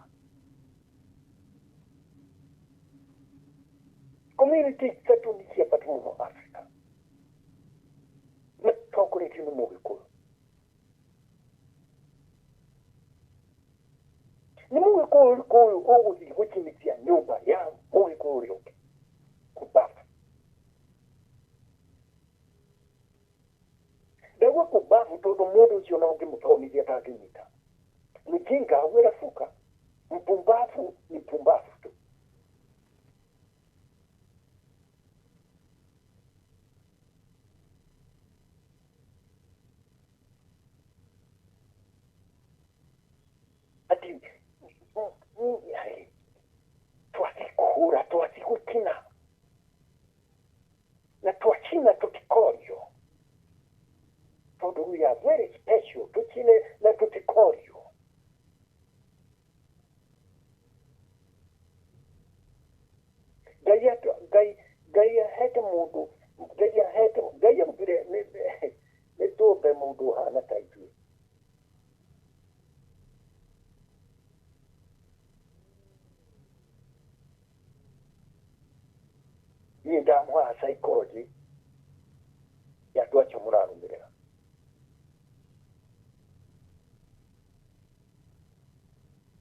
Community ithatũ nĩ cia bata mũno Africa. Matongoretio nĩ Mũgĩkũyũ. Nĩ Mũgĩkũyũ ũrĩkũ ũyũ ũgũthiĩ gũcinithia nyũmba ya Mũgĩkũyũ ũrĩa ũngĩ? Kumbafu. Ndauga kumbafu tondũ mũndũ ũcio no ũngĩmũthomithia ndangĩnyita. Mjinga hawerafuka, mpumbafu ni pumbafu tu. Ati twathikũhũra twathigũtina na twachina tũtikorio tondũ we are very special tũchine na tũtikorio. Ngai ahete mũndũ, Ngai ahete, Ngai augire nĩ tũmbe mũndũ ũhana ta ithuĩ. Niĩ ndamũhaha psychology ya andũ acio mũrarũmĩrĩra.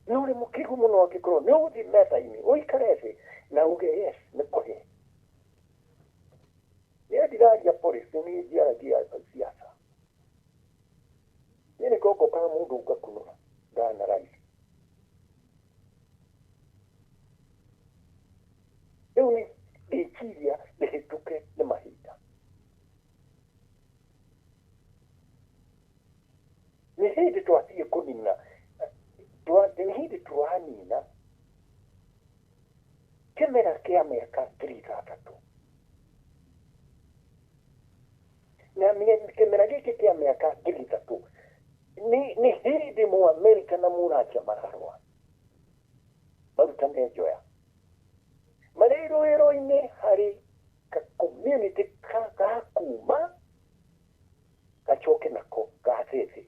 No ũrĩ mũkĩgu mũno angĩkorwo nĩ ũgũthiĩ metha-inĩ ũikare thĩ na uge yes nĩ kũhe. Niĩ ndiraria policy, niĩ ndiaragia siasa. Niĩ nĩ ngombokaga mũndũ ngakunũra nga-analyze. Rĩu nĩ rĩciria rĩhĩtũke nĩ mahinda. Nĩ hĩndĩ twathiĩ kũnina, nĩ hĩndĩ tũranina kĩmera kĩa mĩaka 6,000. Na kĩmera gĩkĩ kĩa mĩaka 3,000 nĩ hĩndĩ Mũamerika na Mũracia mararũa marutane njoya. Marĩ irũĩro-inĩ harĩ ka community ga kuma gacoke nako gathĩ thĩ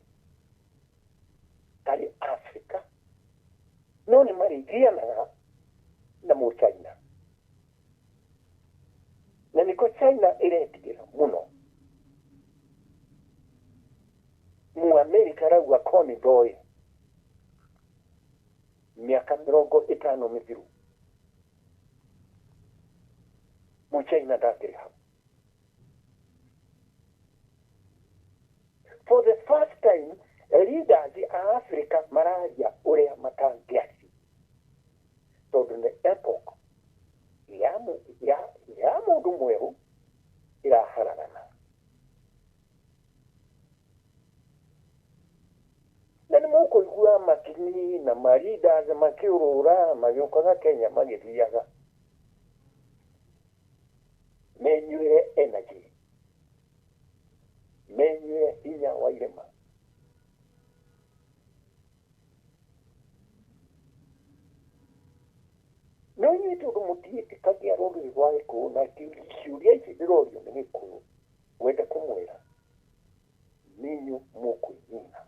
karĩ Africa No nĩ marĩgianaga na Mũchina. Na nĩko China ĩretigĩra mũno. Mũamerika arauga ko nĩ ndoĩ mĩaka 50 mĩthiru Mũchina ndakĩrĩ hau. For the first time, leaders a Africa mararia ũrĩa matangĩaci tondũ nĩ epoch ya mũndũ mwerũ ĩraharagana. Na nĩ mũkũigua makinyi na ma leaders makĩũrũra magĩũkaga Kenya magĩthiaga menyuĩre energy, menyuĩre hinya wa irĩma. No inyuĩ tondũ mũtiĩtĩkagia rũrĩrĩ rwa Gĩkũyũ na ciũria ici ndĩrorio nĩ Gĩkũyũ, ngwenda kũmwĩra nĩ inyuĩ mũkwĩnina.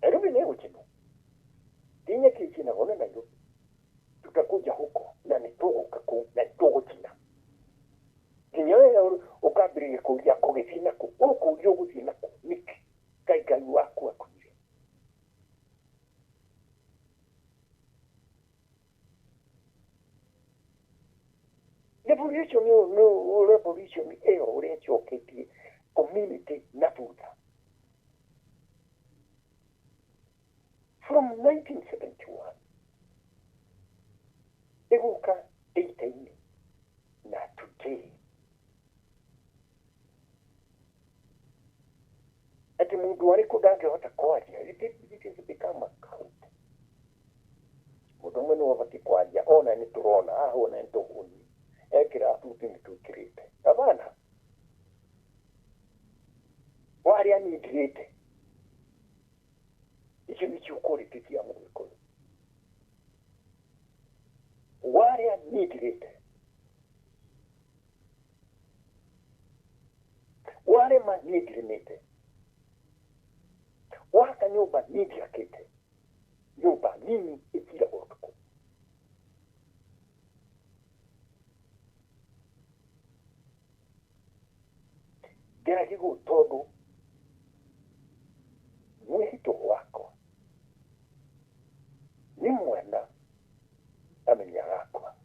Nairobi nĩ ĩgũcinwo, ti nyeki ĩcinagwo nĩ Nairobi. Tutakuja huko na nĩ tũgũka kũu na nĩ tũgũcina. Nginya we ũkambĩrĩria kũũria kũgĩthiĩ nakũ, ũkũũria ũgũthiĩ nakũ nĩkĩ? Ngai Ngai waku akuire. Revolution ĩyo revolution ĩyo ũrĩa ĩcoketie community na thutha. From 1971 ĩgũka 80-inĩ na today atĩ mũndũ arĩkũ ndangĩhota kwaria. It has become a cult. Mũndũ ũmwe nĩwe ũbatiĩ kwaria, ona nĩ tũrona haha, ona nĩ tũhũni ekĩra thuti nĩ twĩkĩrĩte gavana warĩa niĩ ndirĩte. Icio nĩcio quality cia Mũgĩkũyũ. Warĩa niĩ ndirĩte, warĩma niĩ ndirĩmĩte, waka nyũmba niĩ ndiakĩte nyũmba nini ĩtiragwo ũtukũ. Ngeragigwo tondũ mwĩhĩtwo wakwa nĩ mwana amenya gakwa.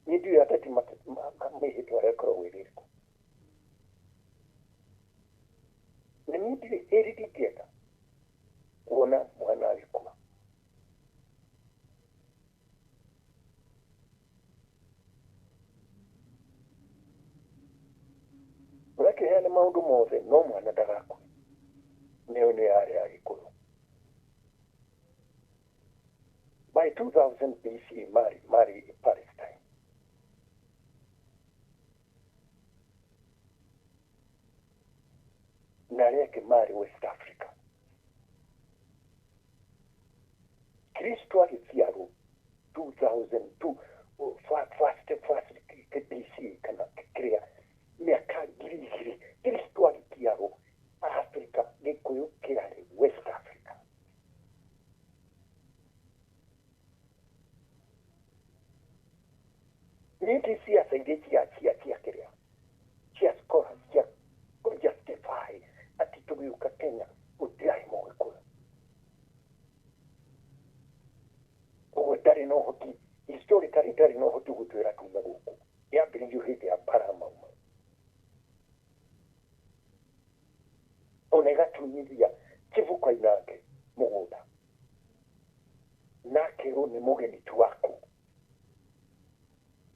Niĩ ndiũĩ ateti mĩhĩtwa ĩrĩa ĩkoragwo ĩrĩ ĩrĩkũ. Na niĩ ndirĩ hĩndĩ ndingĩenda kuona mwana agĩkua. Ũrakĩheana maũndũ mothe no mwana ndagakue. Nĩyo nĩ yarĩ ya Gĩkũyũ. By 2000 BC marĩ Palestine. Na arĩa angĩ marĩ West Africa. Kristo agĩciarwo 2002 first BC kana kĩrĩa mĩaka 2000 Kristo agĩciarwo Africa, Gĩkũyũ kĩarĩ West Africa. Nĩ ciaca iria cia kĩrĩa cia scholars cia justify atĩ tũgĩũka Kenya gũtirarĩ Mũgĩkũyũ. Ũguo ndarĩ na ũhoti, historically ndarĩ na ũhoti gũtwĩra tume gũkũ. Yambĩrĩirio hĩndĩ ya mbara ya Mau Mau. Ona ĩgatunyithia Chifu Koinange mũgũnda na akerwo nĩ mũgeni tu waku,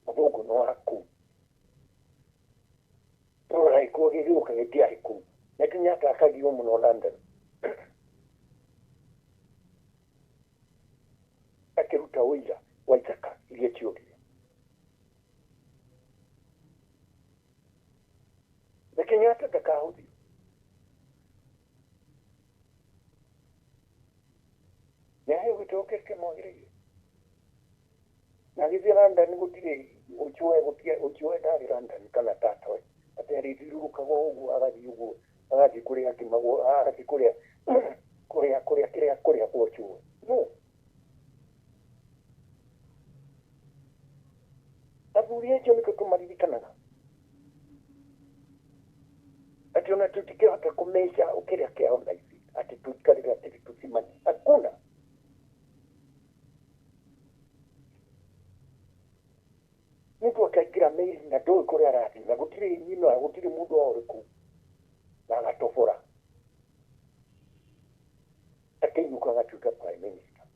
mũthũngũ no waku. Rora gĩkuo gĩgĩũka gĩtiarĩ kũu. Na Kenyatta akagio mũno London. Akĩruta ũira wa ithaka iria ciorire. Na Kenyatta ndakahũthio. Nĩ aheo gĩtĩo kĩrĩa kĩmwagĩrĩire. Na agĩthiĩ London gũtirĩ ũchũe gũtirĩ ũchũe ndarĩ London kana tatawe Atĩ arĩthiũrũrũkaga ũguo agathiĩ ũguo agathiĩ kũrĩa akimagwo agathiĩ kũrĩa kũrĩa kũrĩa kĩrĩa kũrĩa kwochwo no athuri acio nĩkĩo tũmaririkanaga atĩ ona tũtingĩhota kũmeca kĩrĩa kĩao na ithuĩ atĩ tũikarĩre atĩ tũcimanie hakuna. Mũndũ akaingĩra meri na ndũĩ kũrĩa arathiĩ na gũtirĩ nyina gũtirĩ mũndũ ũrĩ kũu na agatobora akĩinũka agatuĩka prime minister.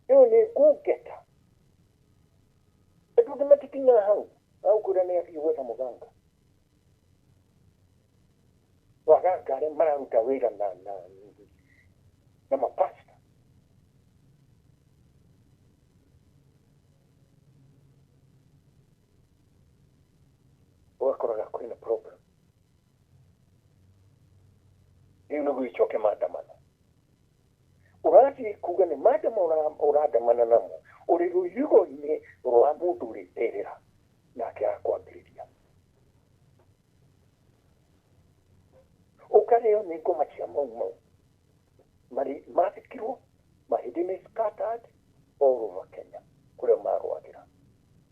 Ĩyo nĩ ngũngeta andũ angĩ matikinyaga hau agũkwĩra nĩ athiĩ gwetha mũganga waganga arĩa mararuta wĩra na mapasta. Ũgakoraga kwĩna problem. Rĩu nĩguo icoke maandamano ũrathiĩ kuga nĩ maandamano ũrandamana namo ũrĩ rũirigo-inĩ rwa mũndũ ũrĩ mbĩrĩra nake akwambĩrĩria ũkarĩo nĩ ngoma cia mau mau mathikirwo mahĩndĩ nĩ scattered all over Kenya kũrĩa marũagĩra.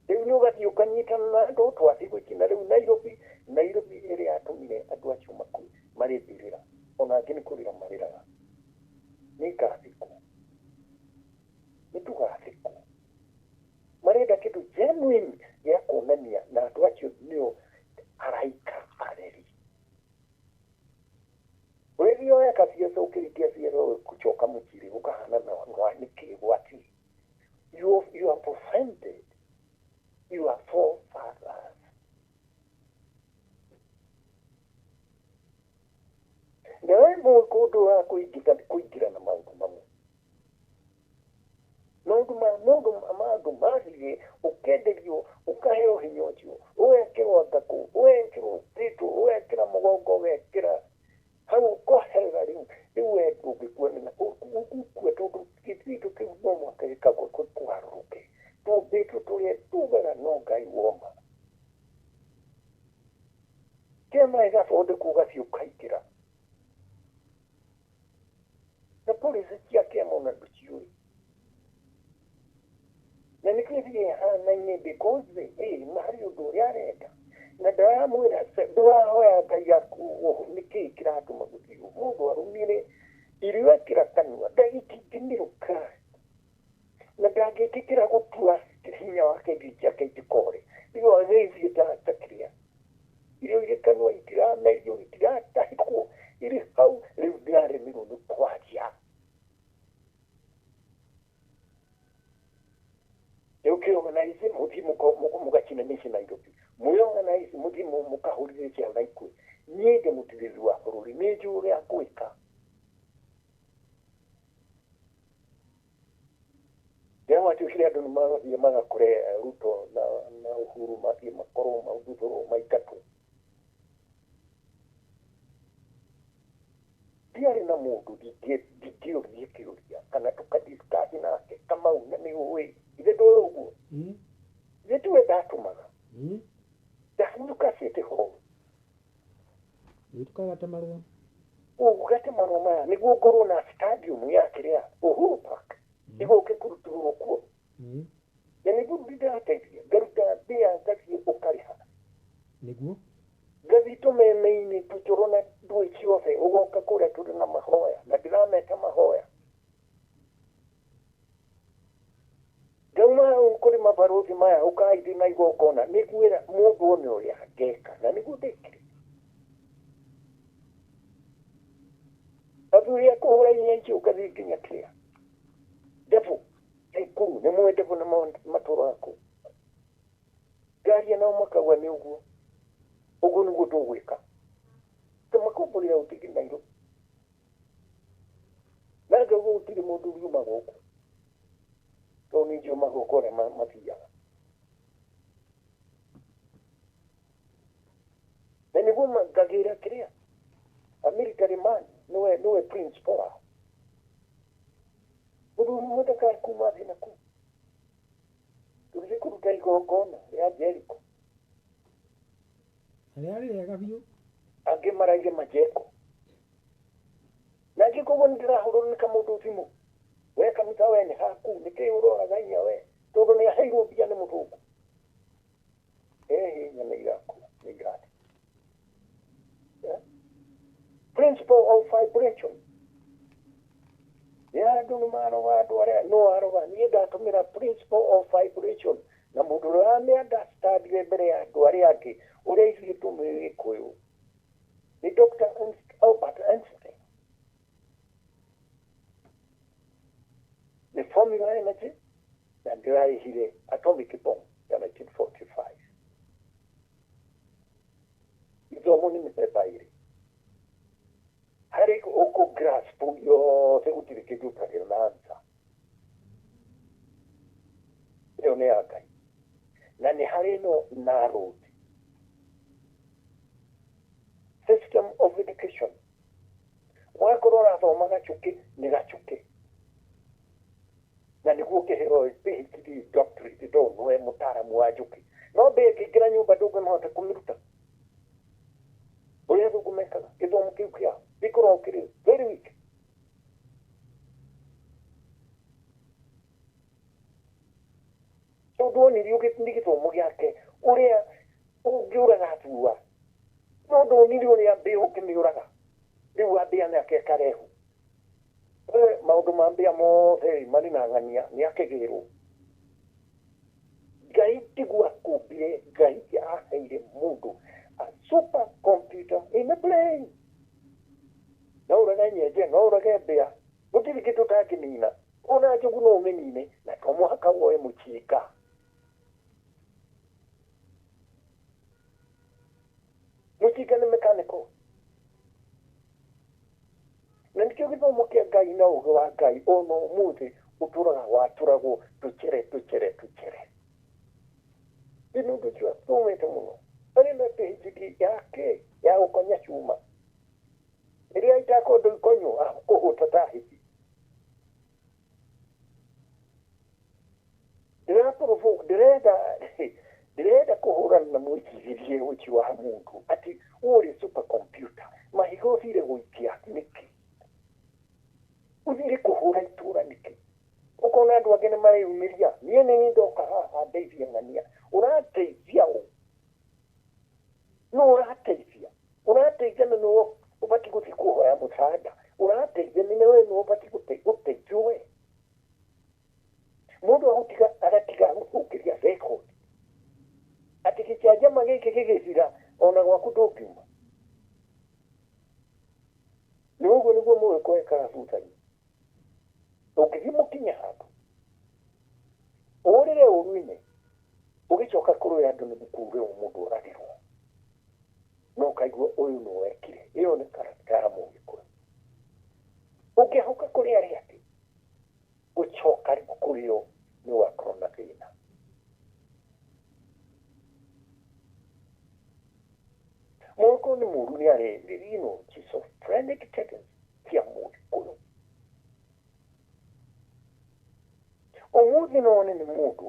Rĩu nĩ ũgathiĩ ũkanyitana na andũ twathiĩ gwĩkina rĩu Nairobi Nairobi ĩrĩa yatũmire andũ acio makue marĩ mbĩrĩra ona angĩ nĩ kũrĩra marĩraga nĩ ngathikwo nĩ tũgathikwo marenda kĩndũ genuine gĩa kuonania na andũ acio nĩo araika areri. Ũrĩthiĩ oya kabiaca ũkĩringia biaca ũgũcoka mũciĩ ũkahana nĩkĩ gwathiĩ. You have offended your forefathers. Nawe mũndũ wa kũingĩra na maũndũ mamwe maũndũ ma mũndũ ma andũ mathire ũkenderio ũkaheo hinya ũcio ũgekĩrwo ngakũ ũgekĩrwo tĩtũ ũgekĩra mũgongo ũgekĩra hau ũkoherera rĩu rĩu we ndũngĩkua na ũkue tondũ gĩthitũ kĩu no mũhaka gĩkagwo kũgarũrũke tũmbĩtwo tũrĩa tugaga no Ngai woma kĩama gĩgathondekwo ũgathiĩ ũkaingĩra na policy cia kĩama ona ndũciũĩ na nĩkĩo ĩthiĩ ĩhanaine because harĩ ũndũ ũrĩa arenda na ndaramwĩra ndũrahoya Ngai aku nĩkĩĩ kĩratũma gũthiĩ ũguo mũndũ arumire irio ekĩra kanua itingĩmirũka na ndangĩtĩkĩra gũtua hinya wake irio ciake itikore rĩu agĩthiĩ ta kĩrĩa irio irĩ kanua itiramerio itiratahĩkwo irĩ hau rĩu ndĩraremirwo nĩ kwaria. Rĩu kĩorganize mũthiĩ mũgacina mĩciĩ Nairobi mwĩorganize mũthiĩ mũkahũrire ciana ikue niĩ ndĩ mũtirĩrĩri wa bũrũri nĩ njũĩ ũrĩa ngwĩka. Rĩrĩa gwatuĩkire andũ nĩ marathiĩ magakore Ruto na Uhuru mathiĩ makorwo mathuthũrwo maingatwo ndiarĩ na mũndũ ndingĩũria kĩũria kana tũkadiscuss nake Kamau na nĩ ũĩ ithe ndũĩ ũguo ithe tiwe ndatũmaga ndahinyũka City Hall tukagata marũa ũgate marũa maya nĩguo ngorwo na stadium ya kĩrĩa Uhuru Park nĩguo ũke kũrutĩrwo kuo na nĩguo ndĩrateithia ngaruta mbia ngathiĩ ũkarĩha nĩguo ngathiĩ tũmeme-inĩ tũcũrũ na ndũĩ ciothe ũgoka kũrĩa tũrĩ na mahoya na ndĩrameta mahoya ngauma hau kũrĩ mabarũthi maya ũkaithĩ na igongona nĩngwĩra mũndũ one ũrĩa ngeka na nĩguo ndĩkire athuri a kũhũra inya icio ũgathiĩ nginya kĩrĩa ndebu Naikuru nĩ mũĩ ndebu nĩ matũraga kũu ngaria nao makauga nĩ ũguo ũguo nĩguo tũgwĩka tũmakombũrĩra ũtigi Nairobi na ngauga gũtirĩ mũndũ uriuma gũkũ tondũ nĩ njũĩ magongona mathiaga na nĩguo ngagĩra kĩrĩa a military man nĩwe principal wao mũthuri ũmwe ndakae kuma thĩ na kũu tũgĩthiĩ kũruta igongona rĩa Jericho Rĩarĩ rĩega biũ. Angĩ maraire majeko. Na angĩkorwo nĩ ndĩrahũrwo nĩ kamũndũ thimũ, we kanitha we nĩ haku, nĩkĩĩ ũroraga inya we, tondũ nĩ aheirwo mbia nĩ mũthũngũ. Ehe inya nĩ irakua, nĩ irathiĩ. Principle of vibration. Ya andũ nĩ maroga andũ arĩa no aroga, niĩ ndatũmĩra principle of vibration na mũndũ ũrĩa wamĩ-understandire mbere ya andũ arĩa angĩ ũrĩa ithuĩ tũmĩ Gĩkũyũ nĩ Dr. Albert Einstein. Nĩ formula energy na ndĩrarĩhire atomic bomb ya 1945. Ithomo nĩ mĩthemba ĩrĩ. Harĩ ũkũ grasp yothe gũtirĩ kĩndũ ũtarĩ na answer. Ĩyo nĩ ya Ngai. Na nĩ harĩ no narrowed system of education. Wakorwo ũrathoma gacukĩ nĩ gacukĩ. Na nĩguo ũkĩheo PhD doctorate tondũ nĩwe mũtaaramu wa njũkĩ. No mbĩa ĩngĩingĩra nyũmba ndũngĩmahota kũmĩruta. Ũrĩa athũngũ mekaga gĩthomo kĩu kĩao gĩkoragwo kĩrĩ very weak. Tondũ onirio nĩ gĩthomo gĩake ũrĩa ũngĩũraga thua. No ndonirio ũrĩa mbĩa ũngĩmĩũraga. Rĩu ambĩa nake akarehwo. Maũndũ ma mbĩa mothe marĩ na ng'ania nĩ akĩgĩrwo. Ngai tiguo akũmbire, Ngai aheire mũndũ a super computer in the brain. No ũrage nyenje, no ũrage mbĩa, gũtirĩ kĩndũ ũtangĩnina. Ona njogu no ũmĩnine, na to mũhaka woe mũcinga. Mũcinga nĩ mechanical. Na nĩkĩo gĩthomo kĩa Ngai na ũũgĩ wa Ngai ona ũmũthĩ ũtũraga watũragwo tũcere tũcere tũcere. Nĩ ũndũ ũcio athomete mũno. Arĩ na PhD yake ya gũkonya cuma. Rĩrĩa itakondo ikonywo akũhũta ta hiti. Ndĩrenda kũhũrana na mwĩcirĩrie ũcio wa mũndũ atĩ ũrĩ super computer mahiga ũthire gũikia nĩkĩ? Ũthire kũhũra itũra nĩkĩ? Ũkona andũ angĩ nĩ mareyumĩria, niĩ nĩ niĩ ndoka haha ndeithie ng'ania. Ũrateithia ũ? No ũrateithia. Ũrateithia na nĩwe ũbatiĩ gũthiĩ kũhoya mũsaada. Ũrateithia na nĩwe ũbatiĩ gũteithio we. Mũndũ agũtiga agatiga gũthũkĩria record. Atĩ gĩcanjama gĩkĩ gĩgĩthira ona gwaku ndũngiuma. Nĩ ũguo nĩguo mũgĩkũyũ ekaga thutha-inĩ. Ũngĩthiĩ mũkinye handũ ũrĩre ũru-inĩ ũgĩcoka kũrĩ andũ nĩ mũkuge mũndũ oragĩrwo. No ũkaigua ũyũ nĩ wekire. Ĩyo nĩ character ya mũgĩkũyũ. Ũngĩahũka kũrĩ arĩa angĩ gũcoka rĩu kũrĩ o nĩ ũgakorwo na thĩna. Mũgĩkũyũ nĩ mũru nĩ arĩ schizophrenic tendency cia mũgĩkũyũ. Ũmũthĩ no wone nĩ mũndũ,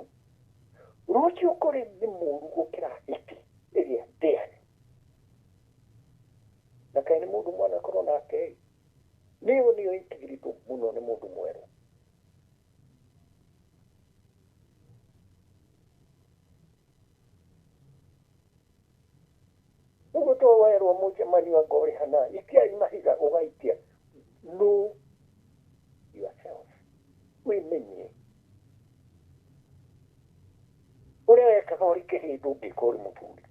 rũciũ ũkore nĩ mũru gũkĩra hiti ĩrĩa ndĩani. Na kaĩ nĩ mũndũ mwanakorwo nake nĩyo nĩyo ĩtigĩrĩtwo mũno nĩ mũndũ mwerũ. Ũguo to werwo mũcemanio anga ũrĩ hana, ikiai mahiga ũgaikia. Know yourself. Wĩmenye. Ũrĩa wekaga ũrĩ kĩhĩĩ ndũngĩka ũrĩ mũthuri.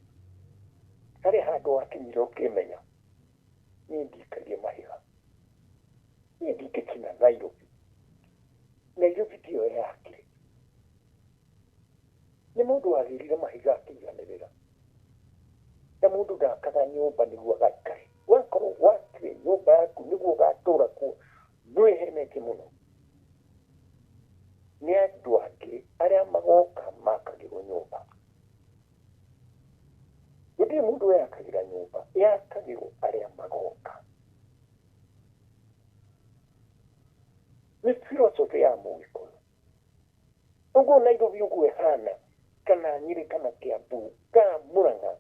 Harĩ handũ wakinyire ũkĩmenya. Niĩ ndikagia mahiga. Niĩ ndingĩkina Nairobi. Nairobi tiyo yakire. Nĩ mũndũ wagĩrire mahiga akĩiganĩrĩra. Na mũndũ ndakaga nyũmba nĩguo agaikare. Wakorwo wakire nyũmba yaku nĩguo ũgatũra kuo, ndwĩhenetie mũno. Nĩ andũ angĩ arĩa magoka makagĩrwo nyũmba. Gũtirĩ mũndũ weyakagĩra nyũmba, yakagĩrwo arĩa magoka. Nĩ philosophy ya mũgĩkũyũ. Ũguo Nairobi ũguo ĩhana, kana Nyĩrĩ kana Kiambu kana Murang'a,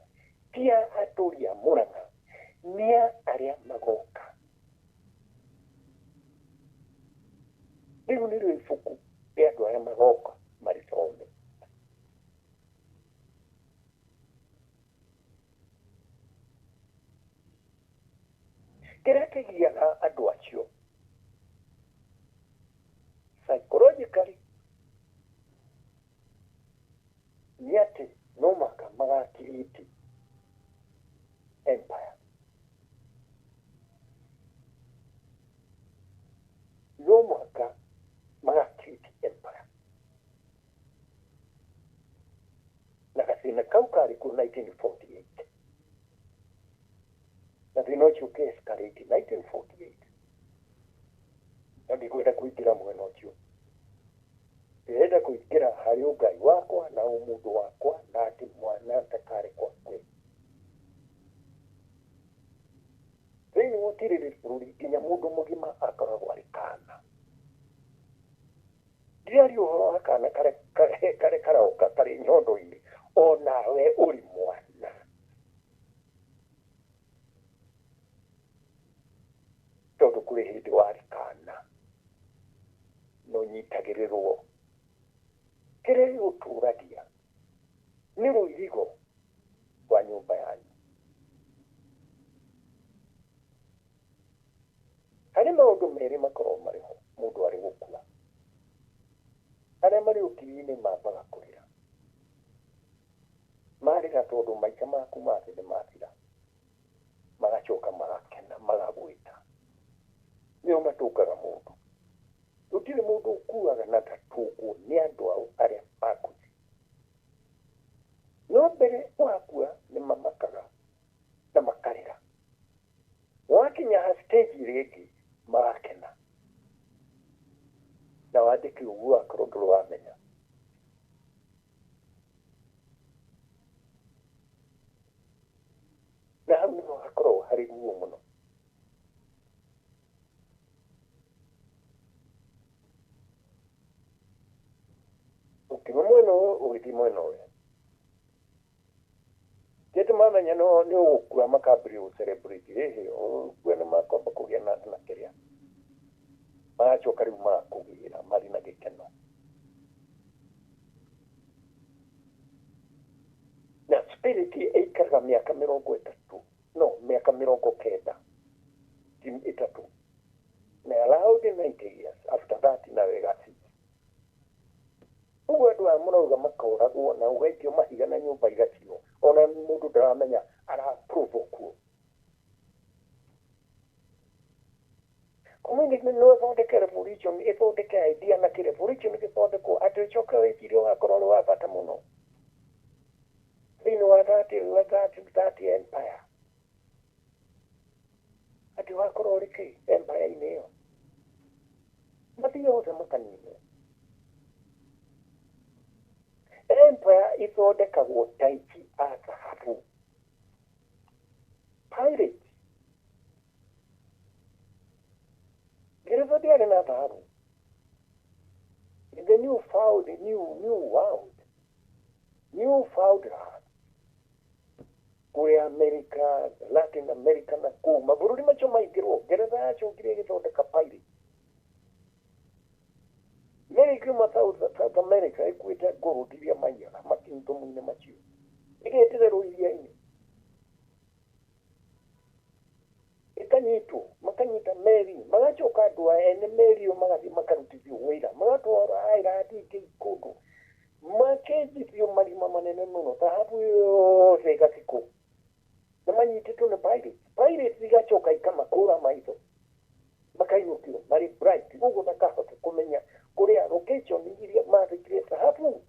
Ti a atũri a Mũrang'a, nĩ a arĩa magoka. Rĩu nĩrĩo ibuku rĩa andũ arĩa magoka marĩthome. Kĩrĩa kĩgiaga andũ acio psychologically nĩ atĩ no mũhaka magakiriti empire. No mũhaka magakiriti empire. Na gathĩna kau karĩ kuo 1948. Na thĩna ũcio ũkĩ-escalate 1948. Na ndikwenda kũingĩra mwena ũcio. Ndĩrenda kũingĩra harĩ ũngai wakwa na ũmũndũ wakwa na atĩ mwana ndakarekwo akue. Thĩinĩ wa ũtirĩrĩri bũrũri nginya mũndũ mũgima akoragwo arĩ kana. Ndiraria ũhoro wa kana karĩa karoka karĩ nyondo-inĩ, onawe ũrĩ mwana. Tondũ kũrĩ hĩndĩ warĩ kana na ũnyitagĩrĩrwo. Kĩrĩa gĩgũtũragia nĩ rũirigo rwa nyũmba yanyu. Harĩ maũndũ merĩ makoragwo marĩ ho mũndũ arĩ gũkua. Arĩa marĩ ũkiri-inĩ mambaga kũrĩra. Marĩra tondũ maica maku ma thĩ nĩ mathira. Magacoka magakena magagwĩta. Nĩo matũngaga mũndũ. Gũtirĩ mũndũ ũkuaga na ndatũngwo nĩ andũ ao arĩa makuire. No mbere wakua nĩ mamakaga na makarĩra. Wakinya ha stage ĩrĩa ĩngĩ magakena. Na wandĩke ũguo akorwo ndũrĩ wamenya. Na hau nĩho hakoragwo harĩ ruo mũno. Ũkiuma mwena ũyũ ũgĩthiĩ mwena ũrĩa. Ti atĩ mamenya nĩ ũgũkua makambĩrĩria gũ celebrate ĩhĩ ũkua nĩ makwamba kũgĩa na kĩrĩa. Magacoka rĩu magakũgĩra marĩ na gĩkeno. Na spirit ĩikaraga mĩaka mĩrongo ĩtatũ, no mĩaka mĩrongo kenda, ti ĩtatũ. Na allowed 90 years, after that nayo ĩgacease. Ũguo andũ aya mũrauga makoragwo na ũgaikio mahiga na nyũmba igacinwo, ona mũndũ ndaramenya ara-provoke. Community no ĩthondeke revolution, ĩthondeke idea na kĩ revolution gĩthondekwo atĩ ũcoke wĩcirie ũgakorwo ũrĩ wa bata mũno thĩinĩ wa that empire. Atĩ ũgakorwo ũrĩ kĩ empire-inĩ ĩyo. Mathiĩ othe makaninwo. Empire ithondekagwo ta aici a thahabu. Pirate. Ngeretha ndĩarĩ na thahabu. In the new found, new world, new found land. Kũrĩa America, Latin America na kũu mabũrũri macio maingĩrwo, Ngeretha yacokire ĩgĩthondeka pirate. Meri ĩkiuma South America ĩkuĩte gold iria maiyaga makingdom-inĩ macio. Ĩgetererwo iria-inĩ. Ĩkanyitwo, makanyita meri, magacoka andũ a ene meri ĩyo magathiĩ makarutithio wĩra, magatwarwo island ingĩ kũndũ, makenjithio marima manene mũno, thahabu yothe ĩgathikwo. Na manyitĩtwo nĩ pirates. Pirates igacoka ikamakũra maitho. Makainũkio marĩ bright, ũguo makahota kũmenya kũrĩa location iria mathikire thahabu.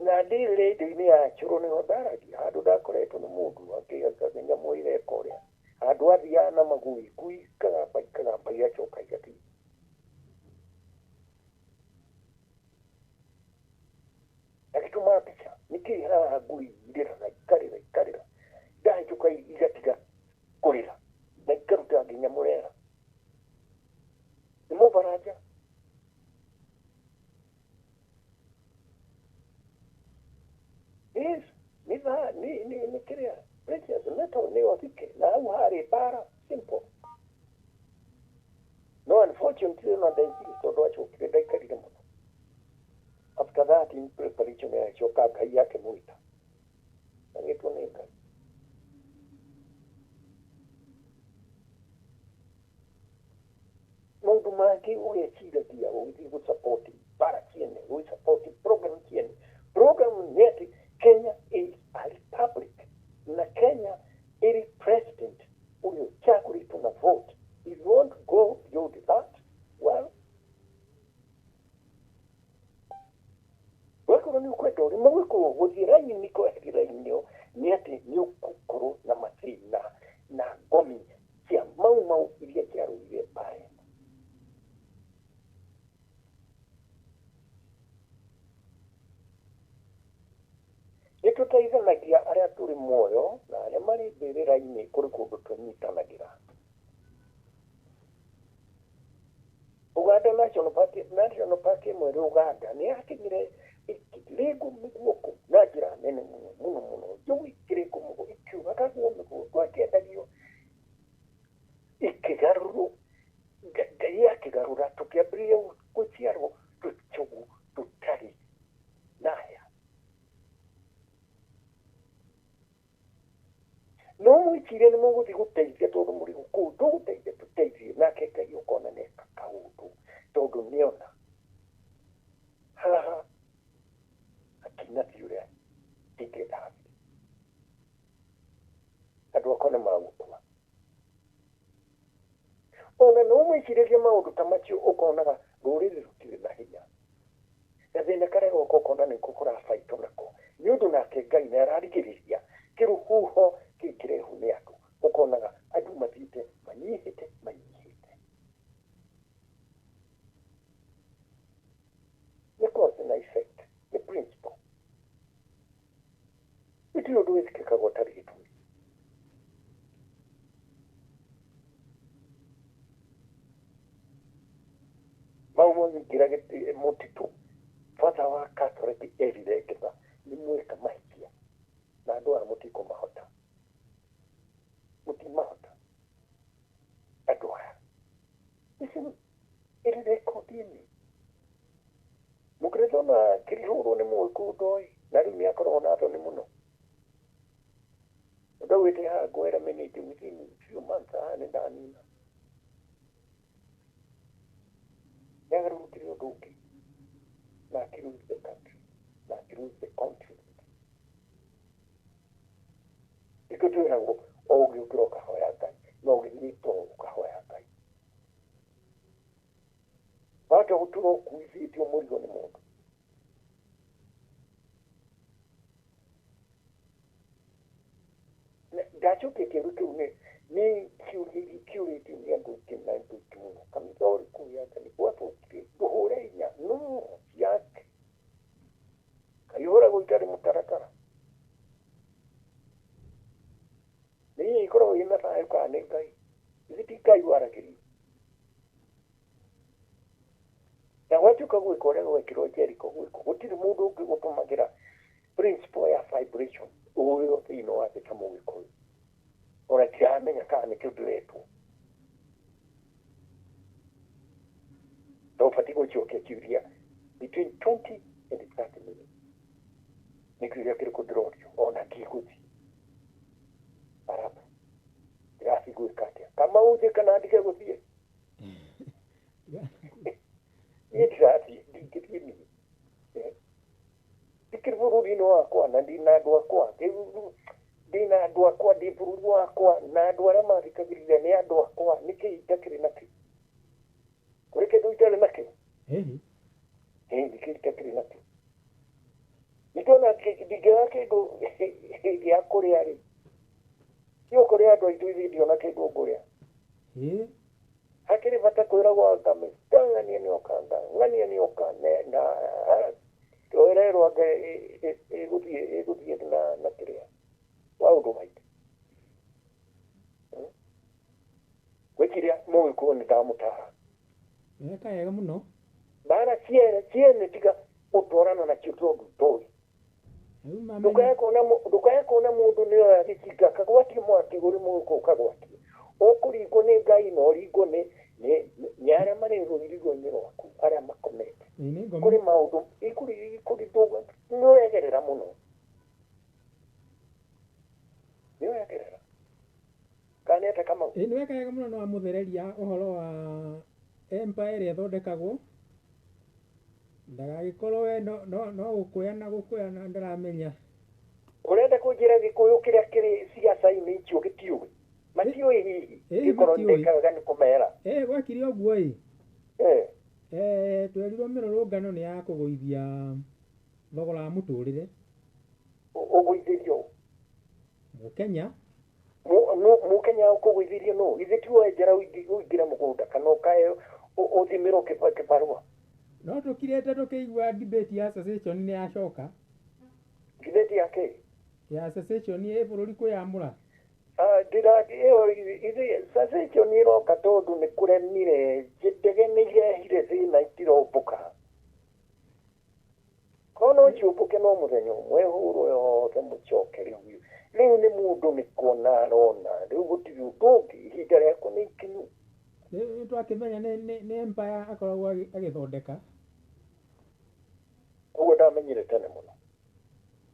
Na ndĩ rĩndiũ-inĩ ya Cũrũ nĩho ndaragia, handũ ndakoretwo nĩ mũndũ akĩaga nyamũ ĩreka ũrĩa. Handũ athiaga na magui, ngui ikagamba ikagamba igacoka igathiĩ. Agĩtũma mbica, nĩkĩ haha ngui irĩraga ikarĩra ikarĩra, ndahĩtũka igatiga kũrĩra na ikaruta nginya mũrera. Nĩ mũbaranja. kĩrĩa precious metal nĩyo thike na hau harĩ bara simple. No unfortunately no ndaigire tondũ acokire ndaikarire mũno. After that in preparation yacoka Ngai akĩmwĩta. Agĩtwo nĩ Ngai. Maũndũ mangĩ ũgeciragia ũgĩthiĩ gũ-support bara ciene, gũ-support program ciene. Program nĩ atĩ Kenya is a republic na Kenya ĩrĩ president ũrĩa ũcagũrĩtwo na vote. If you want to go beyond that, well, wakorwo nĩ ũkwenda ũrĩ mũgĩkũyũ gũthiĩ raini kweheria raini ĩyo nĩ atĩ nĩ ũgũkorwo na mathĩna na ngomi cia mau mau iria ciarũire mbara ĩno. Nĩ tũteithanagia arĩa tũrĩ muoyo na arĩa marĩ mbĩrĩra-inĩ kũrĩ kũndũ tũnyitanagĩra. Uganda National Park, National Park ĩmwe ĩrĩ Uganda nĩ yakinyire ĩkĩrĩngwo mĩguoko na njĩra nene mũno mũno mũno. Njogu ikĩrĩngwo mũguo ikiũragagwo mĩguo ĩkĩendagio ikĩgarũrwo Ngai akĩgarũra tũkĩambĩrĩria gũciarwo tũcogu tũtarĩ na hĩa. No mwĩcirie nĩ mũgũthiĩ gũteithia tondũ mũrĩ kũu tũgũteithia tũteithie nake Ngai ũkona nĩeka kaũndũ tondũ nĩona haha hatinathiĩ ũrĩa ingĩenda hathiĩ. Andũ akwa nĩ magũkua. Ona no mwĩcirĩrie maũndũ ta macio ũkonaga rũrĩrĩ rũtirĩ na hinya. Gathĩna karĩa goka ũkona nĩko kũrabaitwo nako nĩ ũndũ nake Ngai nĩ ararigĩrĩria kĩrũhuho kĩu kĩrehwo nĩ andũ ũkonaga andũ mathiĩte manyihĩte manyihĩte. Nĩ cause na effect, nĩ principle. Gũtirĩ ũndũ wĩkĩkaga ũtarĩ gĩtũmi. Mau maingĩra mũtitũ bata wa Catholic erire ngetha nĩ mweka mahĩtia na andũ aya mũtikũmahota. Mũtimahota andũ aya. Ici ĩrĩ rekondi-inĩ. Mũkĩrĩtwo na kĩrihũrwo nĩ mũgĩkũyũ ndoĩ na rĩu nĩ akoragwo na thoni mũno. Ndaugĩte haha ngwĩra minute within few months haha nĩ ndanina. Nĩagarũrũkire ũndũ ũngĩ na akĩ lose the country na akĩ lose the continent. Nĩkĩo twĩragwo o ũgĩũkĩra ũkahoya Ngai na ũgĩthiĩ toro ũkahoya Ngai. Wahota gũtũra ũkuithĩtio mũrigo nĩ mũndũ. Ndacoketie rĩu kĩu nĩ kĩũria iria kĩũrĩtio nĩ andũ aingĩ na andũ aingĩ mũno. Kanitha ũrĩkũ wathani gwacokire ndũhũre hinya no yake kaihũragwo itarĩ mũtaratara. Nĩ inya ikoragwo ina thayũ kana nĩ Ngai. Ithe ti Ngai waragĩrio. Na gwatuĩka gwĩka ũrĩa gwekirwo Jericho gwĩkwo gũtirĩ mũndũ ũngĩ ũtũmagĩra principle ya vibration ũrĩ thĩinĩ wa thĩ ta mũgĩkũyũ. Ona ndiramenya kana nĩkĩo ndĩretwo. Na ũbatiĩ gũcokia kĩũria between 20 and 30 minutes. Nĩ kĩũria kĩrĩkũ ndĩrorio ona ndigũthiĩ. Arabu ndĩrathiĩ gwĩka atĩa? Kamau thiĩ kana ndige gũthiĩ? Niĩ ndirathiĩ ndingĩthiĩ niĩ. Ndikĩrĩ bũrũri-inĩ wakwa na ndĩna andũ akwa. Ndĩna andũ akwa ndĩ bũrũri wakwa na andũ arĩa mathikagĩrĩria nĩ andũ akwa nĩkĩ itakĩrĩ nakĩo? Kũrĩ kĩndũ itarĩ nakĩo? Ĩĩ. Ĩĩ nĩkĩ itakĩrĩ nakĩo? Nĩndona ndingĩaga kĩndũ gĩa kũrĩa rĩ, niĩ kũrĩ andũ aitũ ithuĩ ndiona kĩndũ ngũrĩa. Ĩĩ. Hakĩrĩ bata kwĩragwo anga ng'ania nĩoka ng'ania nĩoka na ĩrerwo anga ĩgũthiĩ ĩgũthiĩ na kĩrĩa maũndũ maingĩ. Gwĩciria mũgĩkũyũ nĩ ndamũtara. Weka wega mũno. Mbara ciene ciene tiga gũtwarana nacio tondũ ndũĩ. Ndukae kuona mundu ni oya gĩcinga kagwatie mwaki ũrĩ mũgũkũ ũkagwatie. Ũkũringwo nĩ Ngai na ũringwo nĩ arĩa marĩ rũirigo-inĩ rwaku arĩa makomete. Kũrĩ maũndũ ikũrĩ nĩ ũregerera mũno. Nĩ ũregerera. Kana nĩ atĩa Kamau? Ĩ nĩ weka wega mũno nĩ wamũthereria ũhoro wa empire ĩrĩa ĩthondekagwo ndagagĩkorwo we no gũkũyana gũkũyana ndaramenya. Ũrenda kũnjĩra Gĩkũyũ kĩrĩa kĩrĩ ciaca-inĩ icio gĩtiũĩ? Matiũĩ hihi? Gĩkorwo ndĩkaga nĩ kũmera. Gwekire ũguo ĩ. Twerirwo mĩrũrũngano nĩ ya kũgũithia thogora wa mũtũrĩre. Ũgũithĩrio? Mũkenya. Mũkenya ũkũgũithĩrio nũ? Ithe ti wenjera ũingĩre mũgũnda kana ũkae ũthimĩrwo kĩbarũa. No tũkirĩte tũkĩigua debate ya secession nĩ yacoka. Debate ya kĩ? Ya secession ĩ bũrũri kwĩyamũra. Secession ĩroka tondũ nĩ kũremire ndege nĩ irehire thĩna itirombũka. Korwo no ciũmbũke no mũthenya ũmwe hũrwo yothe mũcoke rĩu. Rĩu nĩ mũndũ nĩ kuona arona rĩu gũtirĩ ũndũ ũngĩ ihinda rĩakwa nĩ ikinyu. Nĩ twakĩmenya nĩ empire akoragwo agĩthondeka. Ũguo ndamenyire tene mũno.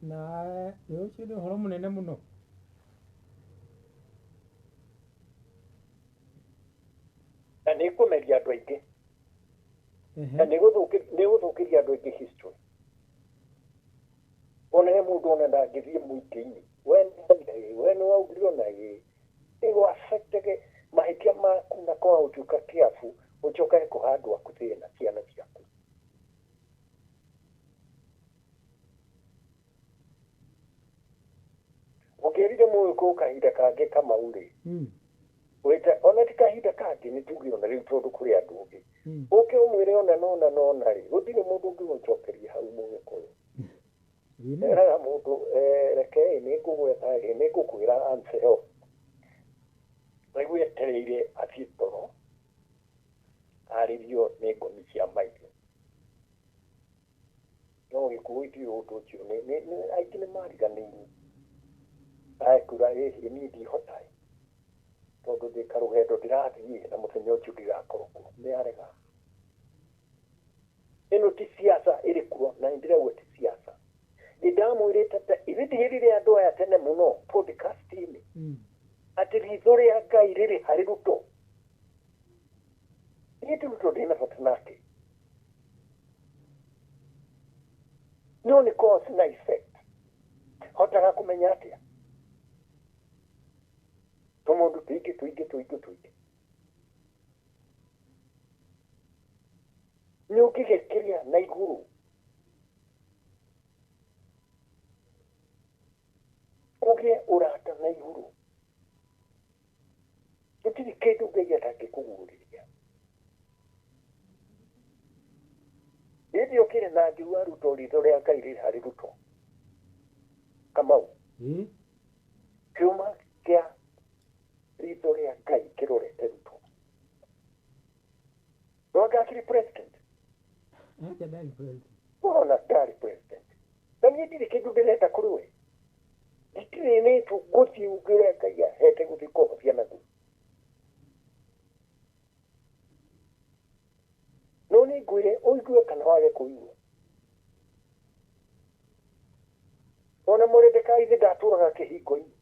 Na ũcio nĩ ũhoro mũnene mũno. Na nĩ ĩkũmeria andũ aingĩ. Na nĩ ĩgũthũkĩria andũ aingĩ history. Ona he mũndũ ona ndangĩthiĩ mũingĩ-inĩ. We nĩ waugire ona ĩ. Ĩgũ affect mahĩtia maku na kwaga gũtuĩka kĩabu ũcoke kũhe andũ aku thĩna ciana ciaku. Ũngĩrire mũgĩkũyũ kahinda kangĩ Kamau rĩ, wĩte ona ti kahinda kangĩ nĩ tuge ona rĩu tondũ kũrĩ andũ ũngĩ. Ũke ũmwĩre ona nona nona rĩ, gũtirĩ mũndũ ũngĩgũcokeria hau mũgĩkũyũ. Eraga mũndũ reke nĩ ngũgwetha ĩ nĩ ngũkwĩra answer ĩyo. Rĩu etereire athiĩ toro arĩrio nĩ ngomi cia maitho. No gĩkuũ gĩtirĩ ũndũ ũcio aingĩ nĩ mariganĩirwo. Akura ĩhĩ niĩ ndihota tondũ ndĩ karũgendo ndĩrathiĩ na mũthenya ũcio ndigakorwo kuo. Nĩ arega. Ĩno ti siasa ĩrĩ kuo na nĩndĩrauga ti siasa. Nĩndamwĩrĩte ta ithe ndigĩrire andũ aya tene mũno podcast-inĩ atĩ ritho rĩa Ngai rĩrĩ harĩ Ruto. Niĩ ti Ruto ndĩna bata nake. No nĩ cause na effect. Hotaga kũmenya atĩa? Tũmaũndũ tũingĩ tũingĩ tũingĩ tũingĩ. Nĩ ũngĩgĩkĩria na igũrũ. Ũgĩe ũrata na igũrũ. Gũtirĩ kĩndũ Ngai atangĩkũguũrĩria. Hĩndĩ ũkĩrĩ na ngiuga Ruto ritho rĩa Ngai rĩrĩ harĩ Ruto. Kamau. Kĩũma kĩa ritho rĩa Ngai kĩrorete Ruto. No ngakĩrĩ president. Ona ndarĩ president. Na niĩ ndirĩ kĩndũ ndĩrenda kũrĩ we. Nditirĩ nĩ gũthiĩ ũngĩ ũrĩa Ngai ahete gũthiĩ kũhobia naguo. No nĩ ngwĩre ũigue kana wage kũigua. Ona Mordecai ithe ndatũraga kĩhingo-inĩ.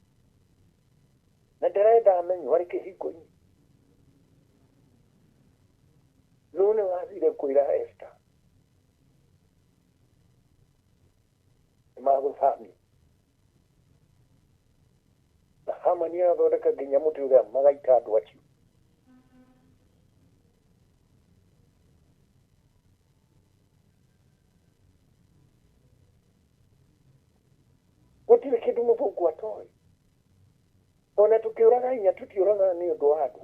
Na ndarenda amenywo arĩ kĩhingo-inĩ. No nĩ wathire kwĩra Esther. Nĩ magũthamia. Na Hamani athondeka nginya mũtĩ ũrĩa magaita andũ acio. Gũtirĩ kĩndũ mũthũngũ atoĩ. Ona tũkĩũraga hinya tũtiũragaga nĩ ũndũ wa andũ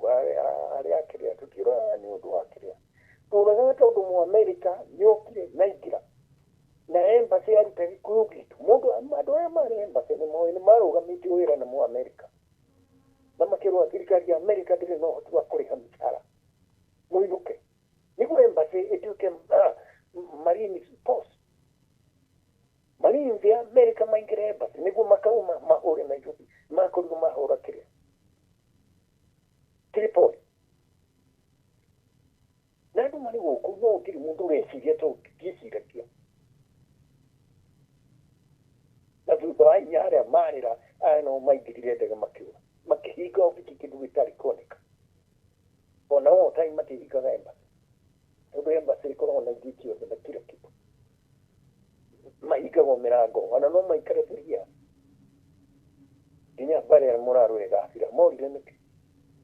arĩa akĩrĩa tũtiũragaga nĩ ũndũ wa kĩrĩa. Tũragaga tondũ Mũamerika nĩokire na aingĩra na embassy aruta gĩkũyũ gitũ. Mũndũ andũ aya marĩ embassy nĩ moĩ nĩ marũgamĩtie wĩra na Mũamerika. Na makĩrwo thirikari ya Amerika ndĩrĩ na ũhoti wa kũrĩha mĩcara. Mũinũke. Nĩguo embassy ĩtuĩke marine force. Marine Marines ya America maingĩra embassy nĩguo makauma mahũre Nairobi makorirwo mahũra kĩrĩa Tripoli. Na andũ marĩ gũkũ no gũtirĩ mũndũ ũreciria tondũ ndiĩciragia. Na thutha wa inya arĩa marĩra aya no maingĩrire ndege makĩũra makĩhinga obici kĩndũ gĩtarĩ kuoneka. Ona o time matihingaga embassy tondũ embassy ĩkoragwo na indo ciothe na kila kitu. Mahingagwo mĩrango ona no maikare 3 years nginya mbara ĩrĩa mũrarũa ĩgathira. Morire nĩkĩ?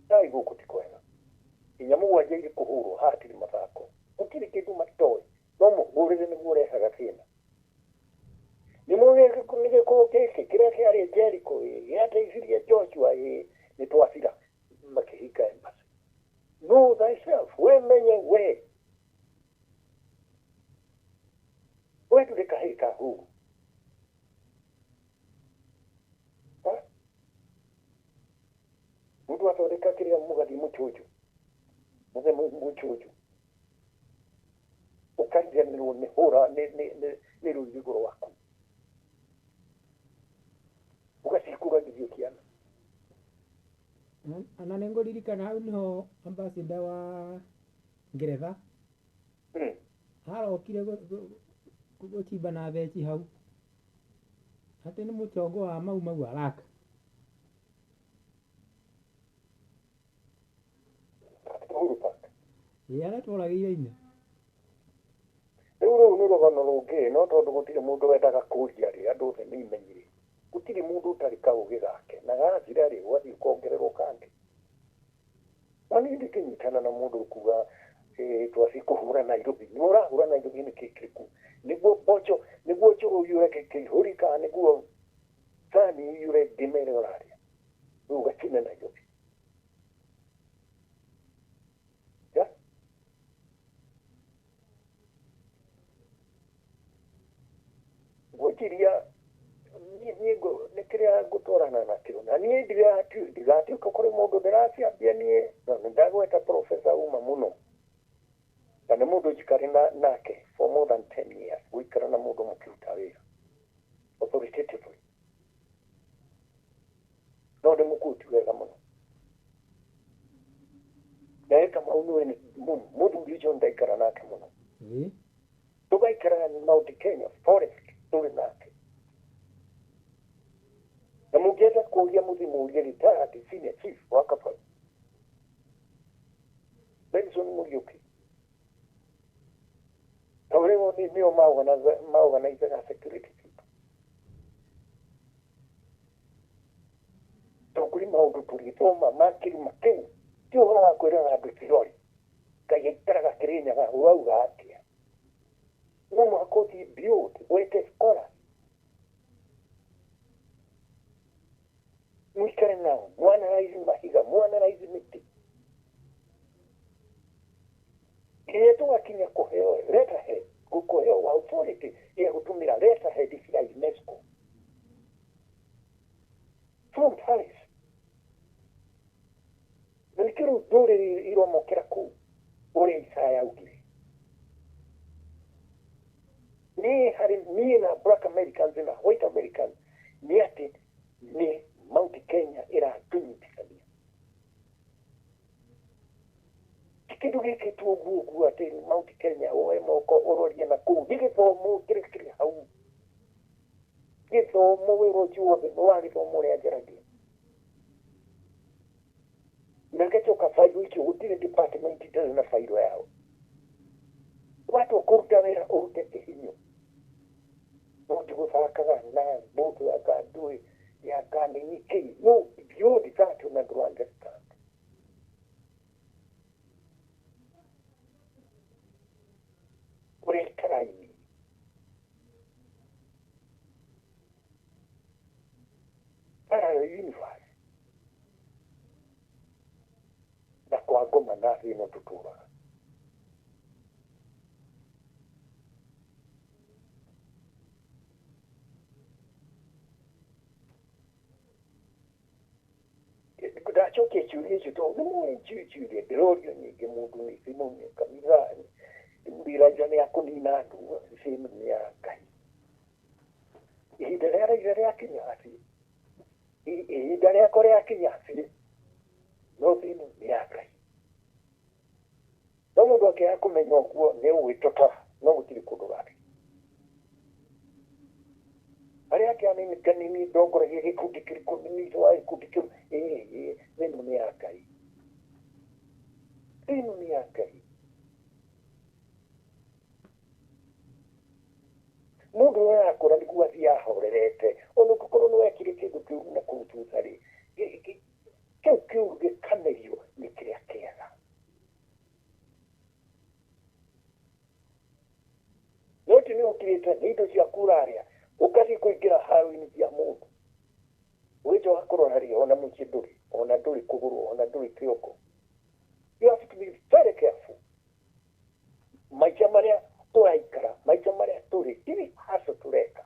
Dai gũkũ ti kwega. Inya mũgwanja irĩ kũhũrwo hatirĩ mathako. Gũtirĩ kĩndũ matoĩ no mũhũrĩre nĩguo ũrehaga thĩna. Nĩ nĩ gĩkũũ gĩkĩ kĩrĩa kĩarĩ Jericho ĩ gĩateithirie Joshua ĩ nĩ twathira makĩhinga embassy. Know thyself, we menye we. We ndũrĩ kahĩĩ ka huru. Mũndũ athondeka kĩrĩa mũgathiĩ mũchũnjũ mũthe mũchũnjũ ũkariganĩrwo nĩ hũra nĩ rũirigo rwaku ũgacikũragithio ciana. Ona nĩ ngũririkana hau nĩho ambassador wa Ngeretha arokire gũchimba na theci hau atĩ nĩ mũchongo wa Mau Mau araka. Uhuru Park. Ĩ arĩa tworagĩire inya. Rĩu rũu nĩ rũgano rũngĩ no tondũ gũtirĩ mũndũ wendaga kũria rĩ andũ othe nĩ imenyire gũtirĩ mũndũ ũtarĩ kaũgĩ gake na gathira rĩ ũgathiĩ ũkongererwo kangĩ. No niĩ ndingĩnyitana na mũndũ ũkuga twathiĩ kũhũra Nairobi. Nĩ ũrahũra Nairobi nĩ kĩ kĩrĩkũ? Nĩguo mboco nĩguo njũgũ yure kĩihũri kana nĩguo thani yure ngima ĩrĩa ũrarĩa rĩu ũgacina Nairobi. Yeah? Ngwĩciria niĩ nĩ kĩrĩa ngũtwarana nakĩo na niĩ ndigatuĩka kũrĩ mũndũ ndĩraciambia niĩ na nĩ ndagweta professor uma mũno na nĩ mũndũ njikarĩ nake for more than 10 years gũikara na mũndũ mũkĩruta wĩra authoritatively no ndĩmũkuti wega mũno nawe Kamau nĩwe mũthuri ũcio ndaikara nake mũno. Tũgaikara Mount Kenya forest tũrĩ nake na mũngĩenda kũria mũthiĩ mũrie retired senior chief wa Kabaru Benson Muriuki tondũ rĩu nĩo maorganizaga security citũ tondũ kũrĩ maũndũ tũrĩthoma ma kĩrima kĩu ti ũhoro wa kwĩraga andũ theory. Ngai aikaraga Kĩrĩnyaga ũrauga atĩa? No mũhaka ũthiĩ build wĩte scholar mũikare nao mwanalize mahiga mwanalize mĩtĩ nginya tũgakinya kũheo letterhead kũheo authority ya gũtũmĩra letterhead cia UNESCO from Paris na nĩkĩo rĩu ndũrĩrĩ iromokera kũu ũrĩa Isaya augire. Niĩ harĩ niĩ na black Americans na white Americans nĩ atĩ nĩ Mount Kenya ĩratũnyitithania ti kĩndũ gĩkĩtwo ũguo ũguo atĩ Mount Kenya woe moko ũrorie na kũu nĩ gĩthomo kĩrĩa kĩrĩ hau gĩthomo wĩra ũcio wothe nĩ wa gĩthomo ũrĩa njaragia na ngacoka bairo icio gũtirĩ department ĩtarĩ na bairo yao. Watua kũruta wĩra ũrute kĩhinyo no ti gũthakaga na mbũtũ ya kandũĩ ya kanini kĩ no beyond that una ndũ understand ũrĩa ikaraini parallel universe na kwa ngoma na thĩ ĩno tũtũraga. Ndacokia ciũria icio tondũ nĩ mũĩ ciũria ndĩrorio nyingĩ mũndũ nĩ thimũ nĩ kanitha rĩu Elijah nĩ akũnina andũ same nĩ ya Ngai. Ihinda rĩa Raila rĩakinya athiĩ, ihinda rĩakwa rĩakinya athiĩ, no thĩna nĩ ya Ngai. No mũndũ akĩaga kũmenya ũguo nĩ ũgwĩtotora, no gũtirĩ kũndũ ũrathiĩ. Arĩa angĩ anini kanini ndongoragia gĩkundi kĩrĩkũ nĩ wa gĩkundi kĩu, ĩĩ thĩna nĩ ya Ngai. Thĩna nĩ ya Ngai. Mũndũ ũrĩa arakũra nĩguo athiĩ ahorerete, ona ũngĩkorwo nĩ wekire kĩndũ kĩũru na kũu thutha rĩ, kĩu kĩũru gĩkamerio nĩ kĩrĩa kĩega. No ti nĩ ũkirĩte nĩ indo ciaku ũrarĩa, ũgathiĩ kũingĩra haro-inĩ cia mũndũ. Ũgĩcoka kũrora rĩ, ona mũciĩ ndũrĩ, ona ndũrĩ kũgũrũ, ona ndũrĩ kĩongo. You have to be very careful. Maica marĩa tũraikara, maica marĩa tũrĩ, ti haco tũreka.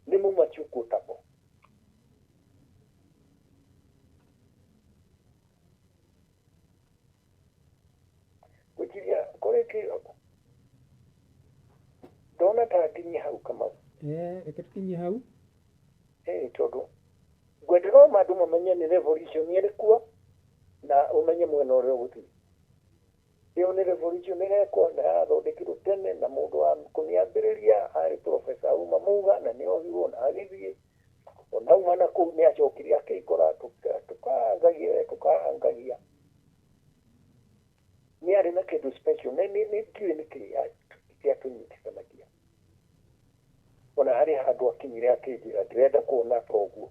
Nĩ muma ciũkũtabo. Gwĩciria kũrĩ kĩ ndona ta nginye hau Kamau. Reke tũkinyie hau. Tondũ ngwendera o andũ mamenye nĩ revolution ĩrĩ kuo na ũmenye mwena ũrĩa ũgũthiĩ. Ĩyo nĩ revolution ĩrekwo na yathondekirwo tene na mũndũ wa kũmĩambĩrĩria arĩ Professor Auma Muga na nĩ ohirwo na agĩthiĩ. Ona auma na kũu nĩ acokire akĩikora tũkaangagia tũkaangagia. Nĩ arĩ na kĩndũ special na nĩ ndiũĩ nĩkĩ gĩatũnyitithanagia. Ona harĩ handũ akinyire akĩnjĩra ndĩrenda kuona ta ũguo.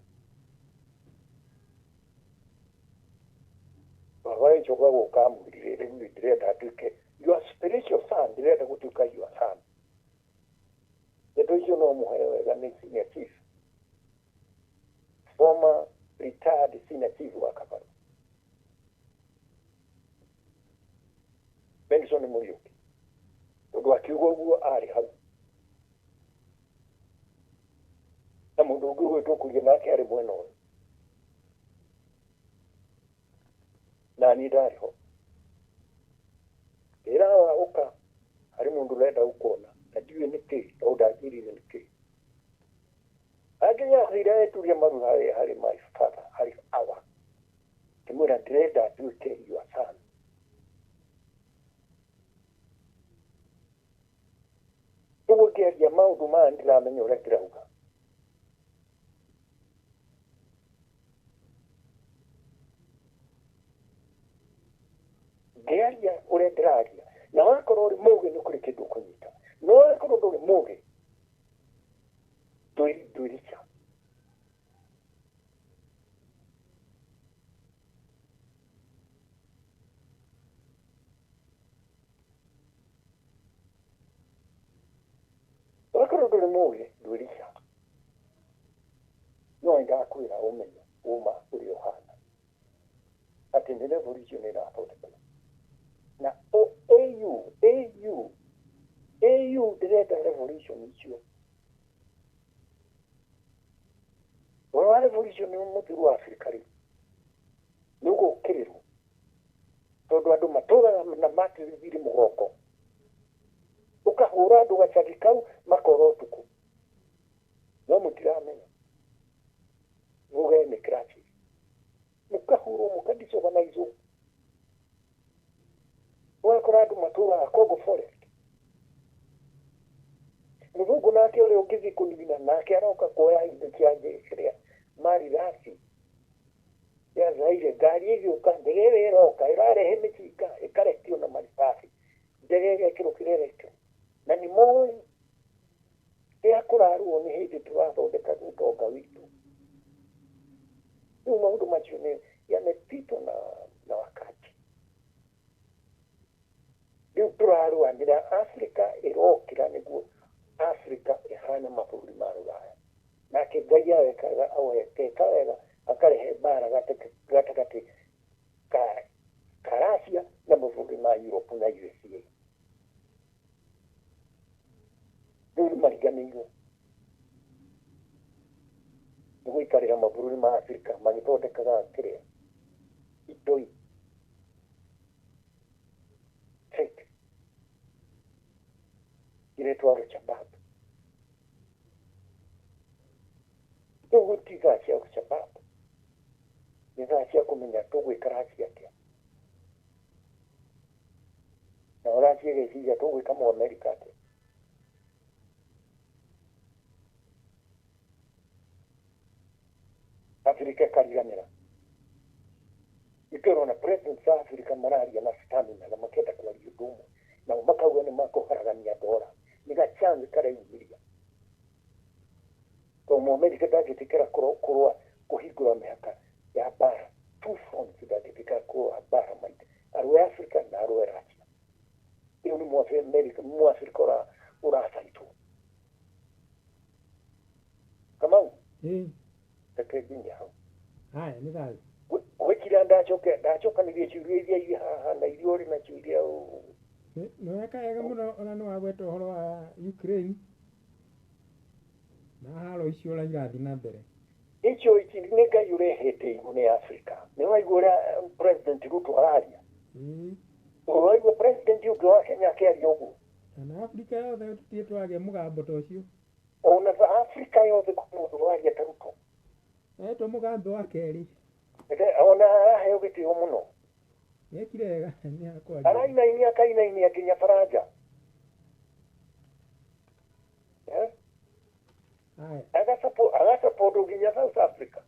Baba agĩcoka gũka amwĩrire rĩu nĩ ndĩrenda nduĩke your spiritual son, ndĩrenda gũtuĩka your son. Ndeto icio no mũhe wega nĩ senior chief, former retired senior chief wa Kabaru, Benson Muriuki. Tondũ akiuga ũguo arĩ hau. Na mũndũ ũngĩ ũgwĩtwo Kuria nake arĩ mwena ũyũ. Na niĩ ndarĩ ho. Ngĩra hawa ũka harĩ mũndũ ũrenda gũkuona na ndiũĩ nĩkĩ tondũ ndanjĩrire nĩkĩ. Akinya athire eturia maru harĩ my father, harĩ our. Ngĩmwĩra ndĩrenda nduĩke your son. Ũguo ngĩaria maũndũ maya ndiramenya ũrĩa ndĩrauga. Ngĩaria ũrĩa ndĩraria, na wakorwo ũrĩ mũgĩ nĩ kũrĩ kĩndũ ũkũnyita, no wakorwo ndũrĩ mũgĩ ndwĩrica. Wakorwo ndũrĩ mũgĩ ndwĩrica. No nĩndakwĩra ũmenye ũma ũrĩa ũhana, atĩ nĩ revolution ĩrathondekwo. Na AU AU AU ndĩrenda revolution icio. Ũhoro wa revolution nĩ mũthiru wa Afrika rĩu nĩ ũgũkĩrĩrwo tondũ andũ matũraga na matirithiri mũgongo, ũkahũra andũ gacagi kau makora ũtukũ, no mũtiramenya muge nĩ crutches, mũkahũrwo mũkadisorganizwo, ũgakora andũ matũraga Congo forest. Mũthũngũ nake ũrĩa ũngĩthiĩ kũnina nake aroka kuoya indo cia kĩrĩa marithathi ya Zaire, ngari ĩgĩũka, ndege ĩrĩa ĩroka ĩrarehe mĩcinga ĩkarekio na marithathi, ndege ĩgekĩrwo kĩrĩa ĩrekĩrwo, na nĩ moĩ rĩrĩa kũrarũo nĩ hĩndĩ tũrathondeka ũtonga witũ. Rĩu maũndũ macio nĩ yamepitwo na wakati. Rĩu tũrarũanĩra Afrika ĩrokĩra nĩguo Afrika ĩhane mabũrũri ma Rũraya. Nake Ngai awekaga awekeka wega akarehe mbara gatagatĩ ka Russia na mabũrũri ma Europe na USA. Rĩu nĩ mariganĩirwo nĩ gũikarĩra mabũrũri ma Afrika magĩthondekaga kĩrĩa itoi fake. Iretwo Al-Shabaab. Rĩu gũti thaa cia Al-Shabaab, nĩ thaa cia kũmenya tũgwĩka Racia atĩa. Na Racia ĩgeciria tũgwĩka Mũamerika atĩa. Afrika ĩkariganĩra. Nĩkĩo ũrona president a Afrika mararia na stamina na makenda kwaria ũndũ ũmwe. Nao makauga nĩ makũharagania ndora. Nĩ ga chance kareyumĩria. Tondũ Mũamerika ndangĩtĩkĩra kũrũa kũhingũra mĩhaka ya mbara. Two fronts ndangĩtĩkĩra kũrũa mbara maita. Arũe Afrika na arũe Russia. Ĩyo nĩ Mũamerika Mũafrika ũracaitwo. Kamau, reke nginye hau. Haya, nĩ thayũ. Gwĩkira ndacokanĩria ciũria iria irĩ haha na iria ũrĩ nacio iria Nĩ weka wega mũno ona nĩ wagweta ũhoro wa Ukraine na haro icio ũrĩa irathiĩ na mbere. Icio ici nĩ Ngai ũrehete igũ nĩ Afrika. Nĩ waigua ũrĩa President Ruto araria? Ũraigua President ũngĩ wa Kenya akĩaria ũguo? Na Afrika yothe tũtirĩ twagĩa mũgambo ta ũcio. Ona Afrika yothe kwĩ mũndũ ũraria ta Ruto. Etwo mũgambo wa kerĩ. Ona araheo gĩtĩo mũno. Nĩekire wega nĩ akwaria. Arainainia akainainia nginya Faranja. Agasupport nginya South Africa.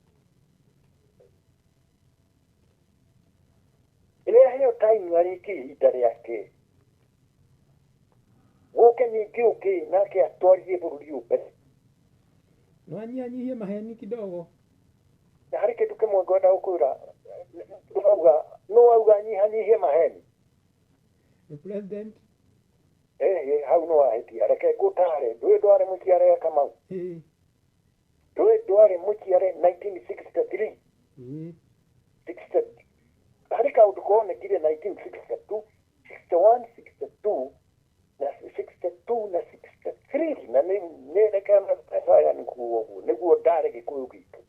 Ĩrĩa aheo time arĩkie ihinda rĩake. Gũke ningĩ ũngĩ nake atwarithie bũrũri ũyũ mbere. No anyihanyihie maheni kidogo. Na harĩ kĩndũ kĩmwe ngwenda gũkwĩra, no wauga anyihanyihie maheni. The president. Hau no wahĩtia, reke ngũtare, ndũĩ ndwarĩ mũciare Kamau. Ndũĩ ndwarĩ mũciare 1963. Harĩ kaũndũ konekire 1962, 61, 62 na 62 na 63 na nĩ reke ya nĩguo ũguo nĩguo ndarĩ Gĩkũyũ gitũ.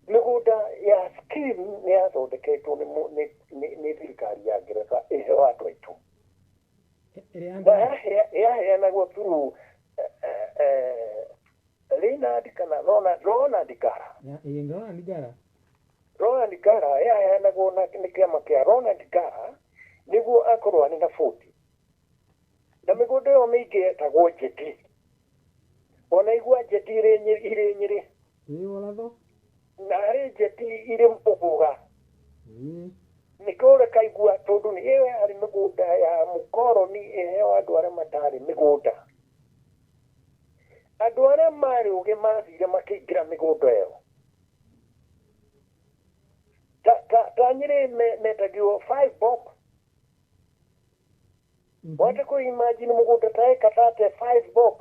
Mĩgũnda ya scheme nĩ yathondeketwo nĩ thirikari ya Ngeretha ĩheo andũ aitũ. Na yaheanagwo through Leonard kana Ronald Ngara. Ronald Ngara. Ronald Ngara yaheanagwo nĩ kĩama kĩa Ronald Ngara nĩguo akorwo arĩ na 40. Na mĩgũnda ĩyo mĩingĩ yetagwo njeti. Ona igua njeti irĩ Nyĩrĩ. Na harĩ njeti irĩ Mũgũga. Nĩkĩo ũrekaigua tondũ nĩ ĩyo yarĩ mĩgũnda ya mũkoroni ĩheo andũ arĩa matarĩ mĩgũnda. Andũ arĩa marĩ ũgĩ mathire makĩingĩra mĩgũnda ĩyo. Ta Nyĩrĩ metagio 5 bob. Wate kũ imagine mũgũnda ta eka 35 bob.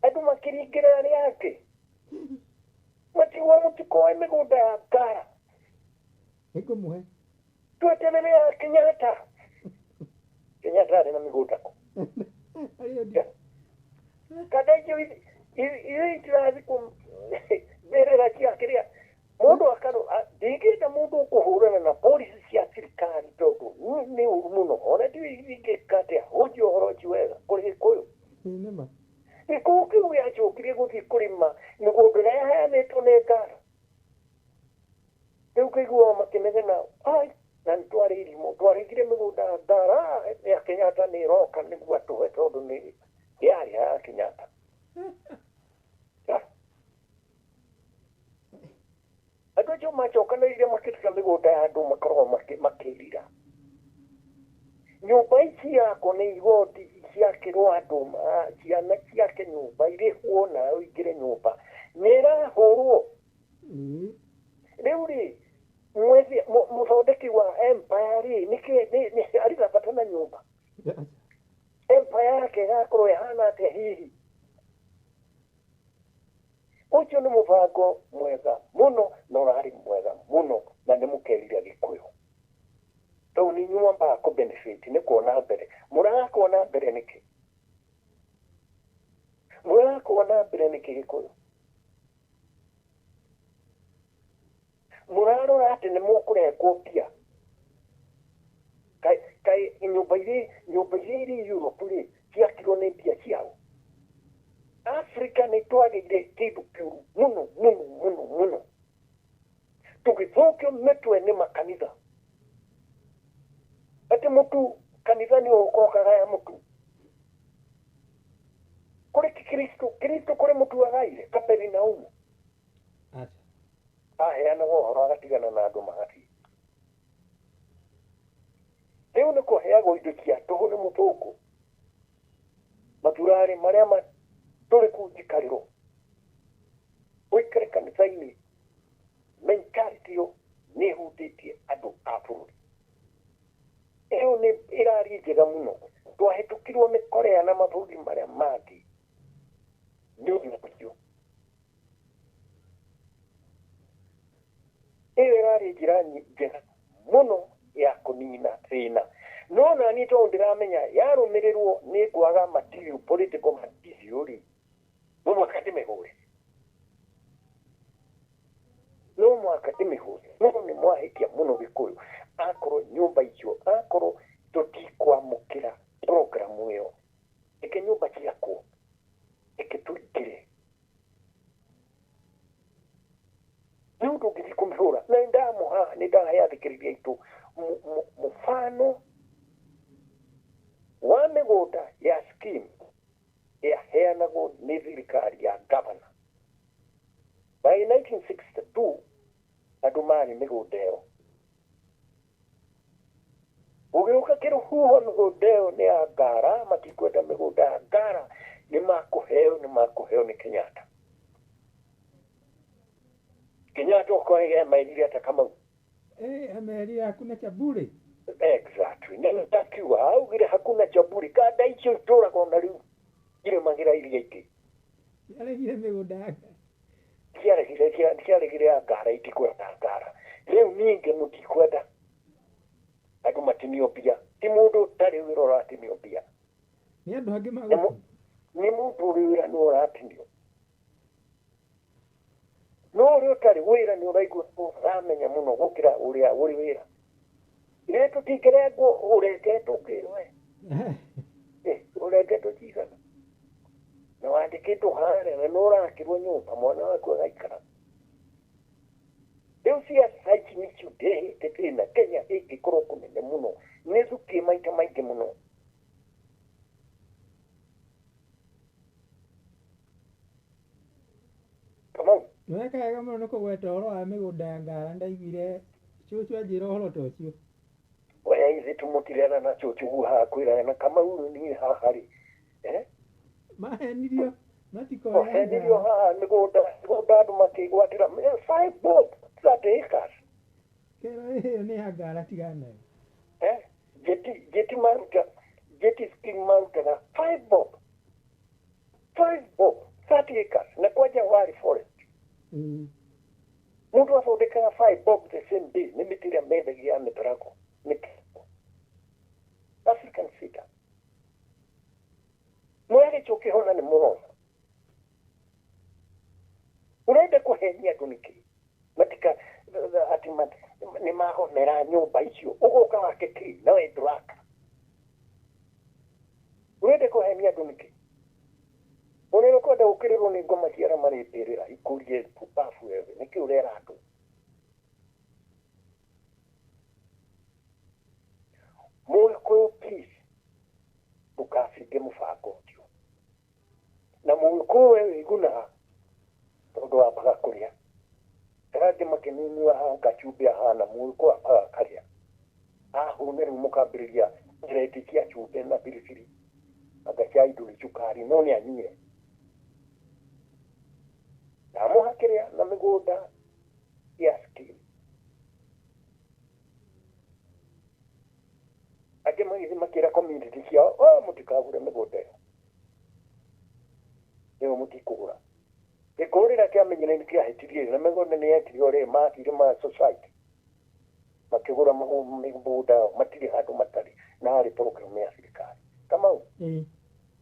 Andũ makĩringĩra arĩa angĩ. Matigwo mũtikoe mĩgũnda ya Ngara. Nĩngũmũhe. Tweterere ya Kenyatta. Kenyatta arĩ na mĩgũnda kũ? Kana icio ithuĩ itirathiĩ mbĩrĩra cia kĩrĩa mũndũ akarũ ndingĩenda mũndũ ũkũhũrana na policy cia thirikari tondũ nĩ ũru mũno. Ona ndiũĩ ingĩka atĩa hũnjie ũhoro ũcio wega kũrĩ Gĩkũyũ. Gĩkũyũ kĩu gĩacokire gũthiĩ kũrĩma mĩgũnda ĩrĩa yaheanĩtwo nĩ Ngara. Rĩu kĩiguaga makĩnegena ai na nĩ twarĩ irimũ twarĩkire mĩgũnda ya Ngara ya Kenyatta nĩ ĩroka nĩguo atũhe tondũ nĩ yarĩ ya Kenyatta. Andũ acio macokanĩrĩire makĩruta mĩgũnda ya andũ makoragwo makĩrira. Nyũmba ici yakwo nĩ igoti ciakĩrwo andũ ciana ciake nyũmba irĩhwo nayo ingĩre nyũmba nĩ ĩrahũrwo. Rĩu rĩ mũthondeki wa empire rĩ nĩkĩ arĩ na bata na nyũmba? Empire yake ĩgakorwo ĩhana atĩa hihi? Ũcio nĩ mũbango mwega mũno na ũrarĩ mwega mũno na nĩ mũkerire Gĩkũyũ. Tondũ nĩ inyuĩ mwambaga kũ benefit nĩ kuona mbere. Mũraga kuona mbere nĩkĩ? Mũraga kuona mbere nĩkĩ Gĩkũyũ? Mũrarora atĩ nĩ mũkũrengwo mbia. Kaĩ nyũmba iria irĩ nyũmba iria irĩ Europe rĩ ciakirwo nĩ mbia ciao. Africa nĩ twagĩire kĩndũ kĩũru mũno mũno mũno mũno, tũgĩthũkio mĩtwe nĩ makanitha. Atĩ mũtu kanitha nĩ ũka ũkagaya mũtu kũrĩ Kristo. Kristo kũrĩ mũtu agaire Kaperinaumu? Aca. Aheanaga ũhoro agatigana na andũ magathiĩ. Rĩu nĩ kũheagwo indo cia tũhũ nĩ mũthũngũ. Maturarĩ marĩa tũrĩ kũu njikarĩro, ũikare kanitha-inĩ, mentality ĩyo nĩ ĩhutĩtie andũ a bũrũri. Ĩyo nĩ ĩrarĩ njega mũno. Twahĩtũkirwo nĩ Korea na mabũrũri marĩa mangĩ nĩ ũndũ ũcio. Ĩyo ĩrarĩ njĩra njega mũno ya kũnina thĩna. No naniĩ tondũ ndĩramenya yarũmĩrĩrwo nĩ ngwaga material, political material rĩ, no mũhaka ndĩmĩhũre, no mũhaka ndĩmĩhũre. No nĩ mwahĩtia mũno Gĩkũyũ. Akorwo nyũmba icio, akorwo tũtikwamũkĩra programu ĩyo, reke nyũmba ciakwo, reke tũingĩre. Nĩ ũndũ ũngĩthiĩ kũmĩhũra. Na nĩndamũha, nĩndahe athikĩrĩria aitũ mũbano wa mĩgũnda ya scheme yaheanagwo nĩ thirikari ya gavana. By 1962 andũ marĩ mĩgũnda ĩyo. Gũgĩũka kĩrũhuho, mĩgũnda ĩyo nĩ ya ngara, matikwenda mĩgũnda ya ngara, nĩ makũheo, nĩ makũheo nĩ Kenyatta. Kenyatta okorwo emerire ata Kamau? Amerire hakuna cha bure. Exactly. Na ndakiuga augire hakuna cha bure. Kanda icio itũraga ona rĩu irĩmagĩra iria ingĩ. Ciaregire mĩgũnda ya ngara. Ciaregire ya ngara, itikwenda ngara. Rĩu ningĩ mũtikwenda andũ matinio mbia. Ti mũndũ ũtarĩ wĩra ũratinio mbia. Nĩ andũ angĩ magũtinio. Nĩ mũndũ ũrĩ wĩra nĩ ũratinio. No ũrĩa ũtarĩ wĩra nĩ ũraigua ũramenya mũno gũkĩra ũrĩa ũrĩ wĩra. Rĩrĩa tũtingĩrengwo ũrengetwo ũkĩrwo ũrengetwo cigana. Na wandĩkĩtwo harĩa na nĩ ũrakĩrwo nyũmba mwana waku agaikara. Rĩu ciaca ici nĩcio ndĩhĩte thĩna Kenya ĩngĩkorwo kũnene mũno. Nĩ thukie maita maingĩ mũno. Kamau. Nĩweka wega mũno nĩ kũgweta ũhoro wa mĩgũnda ya ngara. Ndaiguire cũcũ anjĩra ũhoro ta ũcio. Oya ithe tũmũtirera na cũcũ haha kwĩra na Kamau niĩ haha rĩ. Mahenirio matikoya Mahenirio haha mĩgũnda andũ makĩgwatĩra 5 bob 30 acres. Kero ĩyo nĩ ya ngara tigana nayo. Jeti maruta, jeti scheme marutaga 5 bob. 5 bob 30 acres na kwanja wari forest. Mũndũ athondekaga 5 bob the same day nĩ mĩtĩ ĩrĩa mendagia ya mĩtarakwa. African cedar. Mwere chokihona ni mũrona. Ũrenda kũhenia andũ nĩkĩ? Matika ati nĩ magomera nyũmba icio ũgũka wake kĩ na we ndũraka. Ũrenda kũhenia andũ nĩkĩ? Ũrĩa ũkwenda gũkĩrĩrwo nĩ ngoma cia arĩa marĩ mbĩrĩra ikũrie pumbafu wewe nĩkĩ ũrera andũ? Mũgĩkũyũ please ndũkabinge mũbango ũcio. Na mũgĩkũyũ we wĩgunaga tondũ wambaga kũrĩa. Arĩa angĩ makĩnunuha haha gacumbĩ ahana mũgĩkũyũ ambaga akarĩa. Ahũne rĩu mũkambĩrĩria reti cia cumbĩ na biribiri. Anga cai ndũrĩ cukari no nĩ anyuire. Ndamũhakĩrĩa na mĩgũnda ya scheme. Angĩ magĩthiĩ makĩra community ciao, oh mũtikagũre mĩgũnda ĩyo. Ĩyo mũtikũgũra. Gĩkũyũ rĩrĩa kĩamenyire nĩ kĩahĩtirie na mĩgũnda nĩ yekire ũrĩa makire ma society. Makĩgũra mĩgũnda matirĩ handũ matarĩ na harĩ program ya thirikari. Kamau?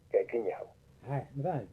Ngekinyia hau. Haya, nĩ thayũ.